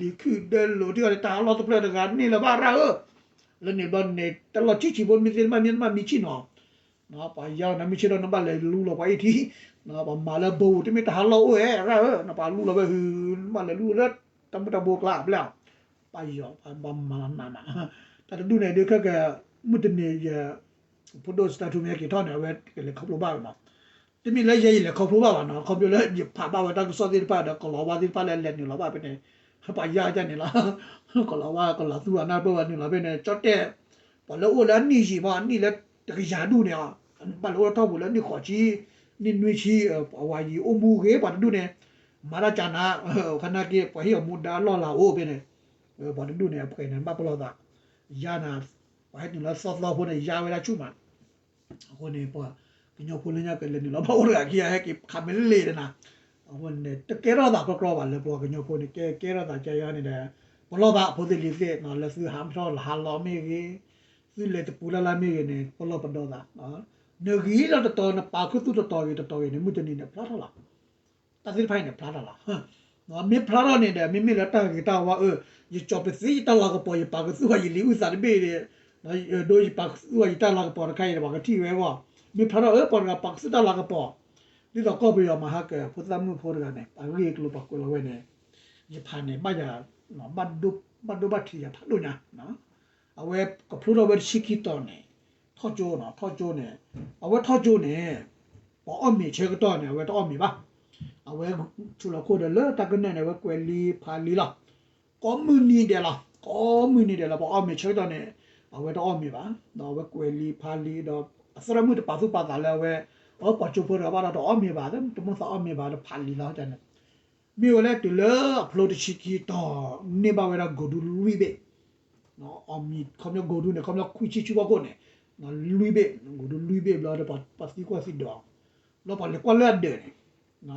လီၢ်ခိခိၣ်တဘ့ၣ်တဂၤလၢကလံၤခုၣ်ဒၢလိၤ ထံၣ်အီၤန့ၣ် တၢ်ဟးလီၢ်တဖျၢၣ်တဂၤန့ၣ်လၢၤဘၣ်ရၣ်ဧၢ လၢန့ၣ်ဘျီန့ၣ် တၢ်လီၢ်ဆံးဆံးဖိ မ့ၢ်သ့ၣ်တဖၣ်မ့ၢ်တဘၣ်မံဆံၣ်နီၤ ပှၤယါနၤမ့ၢ်ဆ့ၣ်ဒီး နဘၣ်လဲၤလူလီၤပှၤအ့ၣ်ထံ ပှၤမၤလၢဘိပူၤ တမ့ၢ်တၢ်ဟးလီၢ်အိၣ်ဝဲရၣ်ဧၢ နပှၤလူလီၤဝဲဟု နဘၣ်လဲၤလူလၢ တၢ်မုၢ်တၢ်ဘိကျါဘျဲၣ် ပှၤယီၤ ပှၤမၤနးနး တၢ်တဒူၣ်န့ၣ် ဒုးခဲက မုၢ်တနံၤယ ဖိဒိၣ်စတၢ်ထူမ့ၢ်ဟဲက့ၤထီၣ်န့ၣ် အဝဲကလဲၤခီဖျိဘၣ်ဝဲမး တမ့ၢ်လၢယဲယလဲၤခီဖျိဘၣ်ဘၣ်နီၤ ခီဖျိလၢယဖးဘၣ်ဝဲတၢ်ကစီၣ်သ့ၣ်တဖၣ်ဒီး ကလီၤဝါသ့ၣ်တဖၣ်လၢလဲၤနုာ်လီၤဘၣ်ဖဲန့ၣ် ပှၤယါကန့ၣ်လီၤ ကလီၤဝါကလီၤသူၣ်အနၢ်ပၢၢ်ဝဲနုာ်လီၤဖဲန့ၣ် ကၠီၣ်တဲၣ် ပှၤလၢအိၣ်လၢအနံၣ်ယံာ်မး အနံၣ်လၢတကယၤဒူၣ်န့ၣ် ဘၣ်လၢအိၣ်လၢထီၣ်ပူၤလၢနံၣ်ဃိးဆံ နံၣ်နွံဆံ ပှၤဝါယံာ်အိၣ်မူဂ့ၤ ပှၤတဒူၣ်န့ၣ် မၤတၢ်ကနၤ ခါနာ်က့ ပှၤဟ့ၣ်အီၤမူဒါလီၢ်လၤအိၣ်ဖဲန့ၣ် ပှၤတဒူၣ်န့ၣ် အပှဲၤန့ၣ် ဘၣ်ပလီၢ်သး ယါနၤ ပှၤဟဲနုာ်လၢသီသီဖိန့ၣ် ယါဝဲဒၣ်ဆူၣ်မး အဃိန့ၣ် ပှၤကညီဖိလၢညါကလဲၤနုာ်လီၤဘၣ်အိၣ်တဂၤခံဂၤ ဟဲက့ၤခးမ့ၢ်လ့ၣ်တနၤ အဃိန့ၣ် တကဲထီၣ်သးကြီကြီဘၣ်လၢပှၤကညီဖိန့ၣ် ကဲကဲထီၣ်သးကယါန့ၣ်ဒီး ပလီၢ်သးအဖိသ့ၣ်လံၤသ့ၣ် လၢသုဟးထီၣ်လၢဟးလီၤမ့ၢ်ဂ့ၤ သုလဲၤတပူၤလၢ်လၢ်မ့ၢ်ဂ့ၤန့ၣ် ပလီၢ်ပဒီသး နဂ့ၤလီၤတတီၤ နပာ်ခူသူၣ်တတီၤဂ့ၤတတီၤဂ့ၤန့ၣ် မုၢ်တနံၤန့ၣ် ဖျါထီၣ်လီၤ တၢ်သ့ၣ်တဖၣ်အံၤန့ၣ် ဖျါထီၣ်လီၤ မ့ၢ်ဖျါထီၣ်န့ၣ်ဒီး မ့မ့ၢ်လၢတၢ်ဂ့ၤတၢ်ဝါအၢ ယကၠီၤပသ့ယတၢ်လၤကပီၤ ယပာ်ကသူၣ်ဘၣ်ယလံာ်အုၣ်သးတဘ့ၣ်ဒီး ဒိယပာ်ကသူၣ်ဘၣ်ယတၢ်လၤကပီၤတခါအံၤဒီး ပှၤကထံၣ်ဝဲအဂီၢ် မ့ၢ်ဖျါထီၣ်အၢ ပှၤတဂၤပာ်ကသူၣ်တၢ်လၤကပီၤ ဒ်သိးကီၢ်ပယီၤမၤဟါကၢၤ ဖိသၣ်မုၣ်ဖိတဂၤန့ၣ် ပှၤဂ့ၢ်ကျိၤပှၤကွဲးလီၤဝဲန့ၣ် ယဖးန့ၣ် ဘၣ်ယၤ ဘၣ်ဒိဘၣ်ထံးယၤဖးဒိၣ်ညါ အဝဲကဖျိထီၣ်ဝဲတဆံခံတီၤန့ၣ် ထီၣ်ကၠိနီၤ ထီၣ်ကၠိန့ၣ် အဝဲထီၣ်ကၠိန့ၣ် ပှၤအီၣ်မ့ၤဆၢကတီၢ်န့ၣ် အဝဲတအီၣ်မ့ၤဘၣ်. အဝဲဆူးလီၤခိၣ်ဒီးလၢတၢ်ကနၢၣ်န့ၣ် အဝဲကွဲးလံာ်ဖးလံာ်လီၤ. ကိးမုၢ်နံၤဒဲးလီၤ ကိးမုၢ်နံၤဒဲးလီၤ ပှၤအီၣ်မ့ၤဆၢကတီၢ်န့ၣ် အဝဲတအီၣ်မ့ၤဘၣ်. ဒီးအဝဲကွဲးလံာ်ဖးလံာ်ဒီး အသရၣ်မုၣ်တပာ်သူၣ်ပာ်သးလၢအဝဲ အဝဲပှၤကၠိဖိတဂၤဘၣ်ဒီးတအီၣ်မ့ၤဘၣ် တမိၣ်သးအီၣ်မ့ၤဘၣ် တဖးလံာ်လီၤန့ၣ် မ့ၢ်ဝဲလၢတုၤလၢအဖျိတဆံခံတီၤ န့ၢ်ဘၣ်ဝဲဒၣ် ကိးဒူလွံၢ်ဘ့ၣ်. အီၣ်မ့ၤခီပညီကိးဒူန့ၣ် ခီပညီခွံဆံဆူဖီခိၣ်န့ၣ် လွံၢ်ဘ့ၣ် ကိးဒူလွံၢ်ဘ့ၣ်ဘျီဒီး ပှၤသံကွၢ်သံဒိးအီၤ ဘျီပှၤလဲၤကွၢ်လၢအဒၢးန့ၣ်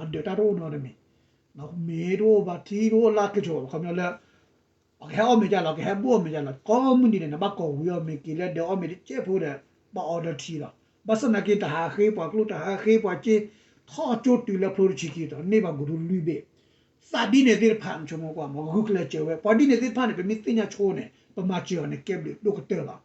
အဒၢးတၢ်တအိၣ်နီတမံၤ မ့ၤတအိၣ်ဘၣ် ထံတအိၣ်လၢအကဆိးဘၣ် ခီပညီလၢ ပှၤကဟဲအီၣ်မ့ၤဒ်လဲၣ် ကဟဲဘိၣ်အီၣ်မ့ၤဒ်လဲၣ် ကိးမုၢ်နံၤန့ၣ် နဘၣ်ကိးဝံၤအီၣ်မ့ၤက့ၤလၢဒၢးအီၣ်မ့ၤတကဲးဖိဒီး ဘၣ်အီဒီထံလီၤ. ဘၣ်ဆၣ်သနာ်က့ တဟးဃ့ပှၤကျိၣ် တဟးဃ့ပှၤစ့ ထီၣ်ကၠိတုၤလၢဖျိတဆံခံတီၤ န့ၢ်ဘၣ်ကိးဒူလွံၢ်ဘ့ၣ်. သးဒ်န့ၣ်သ့ၣ်တဖၣ် နဆိကမိၣ်ကွၢ်မး ဂုာ်ကျဲးစၢးဝဲ ပှၤဒ်န့ၣ်သ့ၣ်တဖၣ်န့ၣ် ပမ့ၢ်သ့ၣ်ညါဆိန့ၣ် ပမၤစၢၤအီၤန့ၣ် ကဲဘျုးဒိၣ်ကတၢၢ်လီၤ.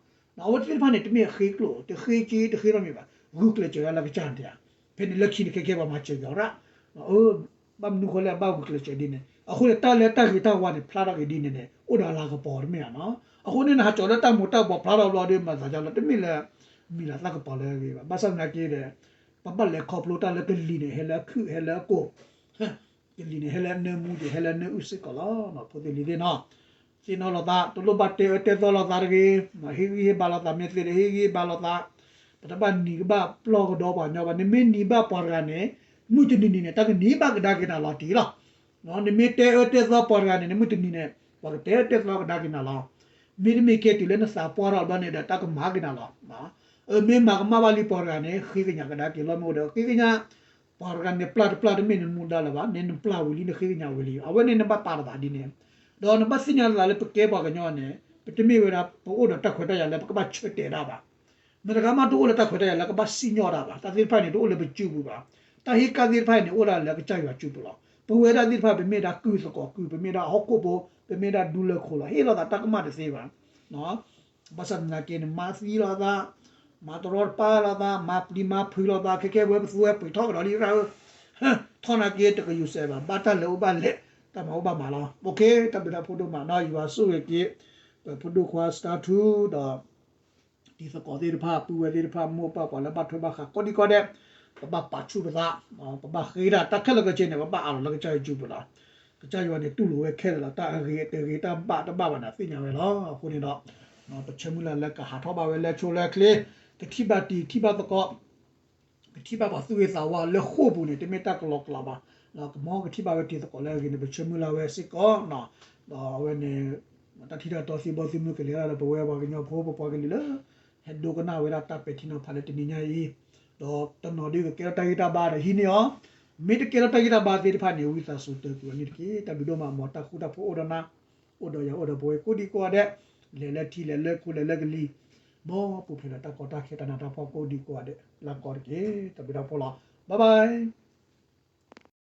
အဝဲသ့ၣ်တဖၣ်န့ၣ် တမ့ၢ်ဃ့ကျိၣ် တဃ့စ့ တဃ့ထီၣ်မ့ၤဘၣ် ဂုာ်ကျဲးစၢးဝဲလၢကစၢ်န့ၣ်ဧါ. ဖဲန့ၣ်လၢခံန့ၣ် ခဲခဲပှၤမၤစၢၤက့ၤအီၤရၣ် ဘၣ်မနုၤဃိလဲၣ် ဘၣ်ဂုာ်ကျဲးစၢးဒ်န့ၣ် အဃိန့ၣ် တၢ်လၢတၢ်ဂ့ၤတၢ်ဝါန့ၣ် ဖျါထီၣ်က့ၤဒ်န့ၣ်န့ၣ် အိၣ်ဒီးလၤကပီၤတမ့ၢ်ဧါနီၤ. အဃိန့ၣ် နဟးကၠီၤလၢတၢ်မူၤတၢ်ဘှီးဖျါထီၣ်ဘျီဒီး မၤသးဒ်လဲၣ် တမ့ၢ်လၢ မံၤလၤသၣ်ကပီၤလၢအဂ့ၤဘၣ်. ဘၣ်ဆၣ်သနာ်က့ဒီး ပဘၣ်လဲၤခီဖျိတၢ်လၢကလံၤန့ၣ် ဟဲလၢအခုၣ် ဟဲလၢအကိာ် ကလံၤန့ၣ် ဟဲလၢအနၢမူဒံး ဟဲလၢအနၢအုၣ်စ့ၢ်ကီးလီၤ. ဖိသ့ၣ်လံၤသ့ၣ်နီၤ သ့ၣ်နီၣ်လိာ်သး တလိၣ်ဘၣ်တဲအၢတဲသီလိာ်သးတဂ့ၤ, ဟ့ၣ်ဂံၢ်ဟ့ၣ်ဘါလိာ်သး မ့ၢ်သ့ဒီး ဟ့ၣ်ဂံၢ်ဟ့ၣ်ဘါလိာ်သး, ပတဘၣ်နံၤကဘၣ်ပျီကဒီးပှၤကညီဘၣ်. နမ့ၢ်နံၤဘၣ်ပှၤတဂၤန့ၣ် မုၢ်တနံၤနံၤန့ၣ် တၢ်ကနံၤဘၣ်ကဒါက့ၤနၤလီၤတံၢ်လီၤ. နမ့ၢ်တဲအၢတဲသီပှၤတဂၤန့ၣ် မုၢ်တနံၤန့ၣ် ပှၤကတဲအၢတဲသီကဒါက့ၤနၤလီၤ. မ့တမ့ၢ်ကဲတုၤလၢနသးပှၢ်ထီၣ်ဘျီန့ၣ်ဒီး တၢ်ကမၤက့ၤနၤလီၤ. အမ့ၢ်မၤကမၣ်ဘၣ်လံပှၤတဂၤန့ၣ် ဃ့ကညးကဒါက့ၤလီၤမ့ၢ်အိၣ်ဒီး ဃ့ကညး ပှၤတဂၤန့ၣ် ပျၢ်တပျၢ်တမ့ၢ်နမူဒါလၢၤဘၣ်, နနပျၢ်ဝံၤလံ နဃ့ကညးဝံၤလံ. အဝဲန့ၣ်နဘၣ်ပာ်လိာ်သးဒ်န့ၣ်, ဒီးနဘၣ်သ့ၣ်ညါလိာ်သးလၢပကဲပှၤကညီန့ၣ် တမ့ၢ်ဝဲဒၣ်ပအိၣ်ဒီးတၢ်ခွဲးတၢ်ယာ်လၢပကဘၣ်ဆၢတဲာ်တၢ်ဘၣ်. မတၤတဂၤမးတအိၣ်လၢတၢ်ခွဲးတၢ်ယာ်လၢကဘၣ်စံၣ်ညီၣ်တၢ်ဘၣ်. တၢ်သ့ၣ်တဖၣ်န့ၣ် တအိၣ်လၢပစုပူၤဘၣ်. တၢ်ဟ့ၣ်ကၣ်သ့ၣ်တဖၣ်န့ၣ် အိၣ်ဒၣ်လၢကစၢ်ယွၤစုပူၤလီၤ. ပဝဲဒၣ်သ့ၣ်တဖၣ် ပမ့ၢ်ဒၣ်ကုၢ်သကိးကုၢ်, ပမ့ၢ်ဒၣ်ဟီၣ်ခိၣ်ဖိ, ပမ့ၢ်ဒၣ်ဒူလၢၢ်ခိၣ်လီၤ. ဟ့ၣ်လီၤသးတၢ်ကမၣ်တသ့ဘၣ်. ဘၣ်ဆၣ်သနာ်က့န့ၣ် မၤသံလိာ်သး, မၤတရီတပါလိာ်သး, မၤပျံၤမၤဖုးလိာ်သး, ခဲကဲဝဲပသူဝဲပှ့ၤထီၣ်ကဒီးလံရၢ်ဧၢ, ထီၣ်နာ်က့တကယူၤစဲးဘၣ်, ဘၣ်တၢ်လဲၤအိၣ်ဘၣ်လဲၤ, တၢ်မၤအိၣ်ဘၣ်မၤလီၤ. တၢ်ဘျုးတၢ်ဖှိၣ်ဒိၣ်မးနီၤ, ယွၤဆိၣ်ဂ့ၤက့ၤ ပဖိဒိၣ်ခွါစတါထူဒီး တံၤသကိးသ့ၣ်တဖၣ်, ပုၢ်ဝဲၢ်သ့ၣ်တဖၣ်, မိၢ်ပၢ်ပှၤလၢဘၣ်ထွဲဘၣ်ဃးကိးဒံကိးဒဲး, ပဘၣ်ပာ်ဆူၣ်ပသး, ပဘၣ်ဃ့တၢ်, တၢ်ခဲလၢာ်ခဲဆ့န့ၣ် ပဘၣ်အးလီၤလၢကစၢ်ယွၤစုပူၤလီၤ. ကစၢ်ယွၤန့ၣ်တူၢ်လိာ်ဝဲခဲလၢာ်လီၤ. တၢ်အဂ့ၤတဂ့ၤ, တၢ်ဘၣ်တဘၣ်ဘၣ်န့ၣ် အသ့ၣ်ညါဝဲလီၤ. အဃိန့ၣ်ဒီး ပဆၢမုၢ်လၢ်လၢကဟးထီၣ်ဘၣ်ဝဲလၢဆိလၢချ့, ကထံၣ်ဘၣ်တံၤ ထံၣ်ဘၣ်သကိး, ကထံၣ်ဘၣ်ပှၤသူၣ်ဂ့ၤသးဝါလၢဃိာ်ပူၤန့ၣ် တမ့ၢ်တၢ်ကလီကလီဘၣ်. ဒီးကမၤကထံၣ်ဘၣ်ဝဲတံၤသကိးလၢအဂ့ၤန့ၣ် ပဆၢမုၢ်လၢ်ဝဲစ့ၢ်ကီး, ဒီးအဝဲန့ၣ် တၢ်ထံၣ်တၢ်တီသံဘီသံမုၢ်ကလဲၤဒၣ်ဒီး ပဝဲပှၤကညီဖိ ပပှၤကလုာ်လၢ ဟဲဒိကနၣ်ဝဲဒၣ်တၢ်ပဲာ်ထံနီၤဖးလၢတနံၤညါအံၤ, ဒီးတနီၤဒုးကကဲထီၣ်တၢ်ဂံၢ်တၢ်ဘါဒီးဟံးန့ၢ်အီၤ, မ့ၢ်တကဲထီၣ်တၢ်ဂံၢ်တၢ်ဘါသ့ၣ်တဖၣ်န့ၣ် ဝံသးစူၤတၢၢ်ကွံာ်အီၤန့ၣ်တက့ၢ်. တၢ်ဘျုးဒိၣ်မး မ်တၢ်ဃူတၢ်ဖိးအိၣ်ဒီးနၤ, အိၣ်ဒီးယၤ အိၣ်ဒီးပဝဲကိးဒံကိးဂၤဒဲး, လဲၤလၢထံလဲၤလၢခိလဲၤလၢကလံၤ, မ်ပူၤဖျဲးဒီးတၢ်ကီတၢ်ခဲတၢ်နးတၢ်ဖှီၣ်ကိးဒံကိးဂၤဒဲး လၢကီတက့ၢ်. တၢ်ဘျုးတၢ်ဖှိၣ်လီၤ. Bye bye.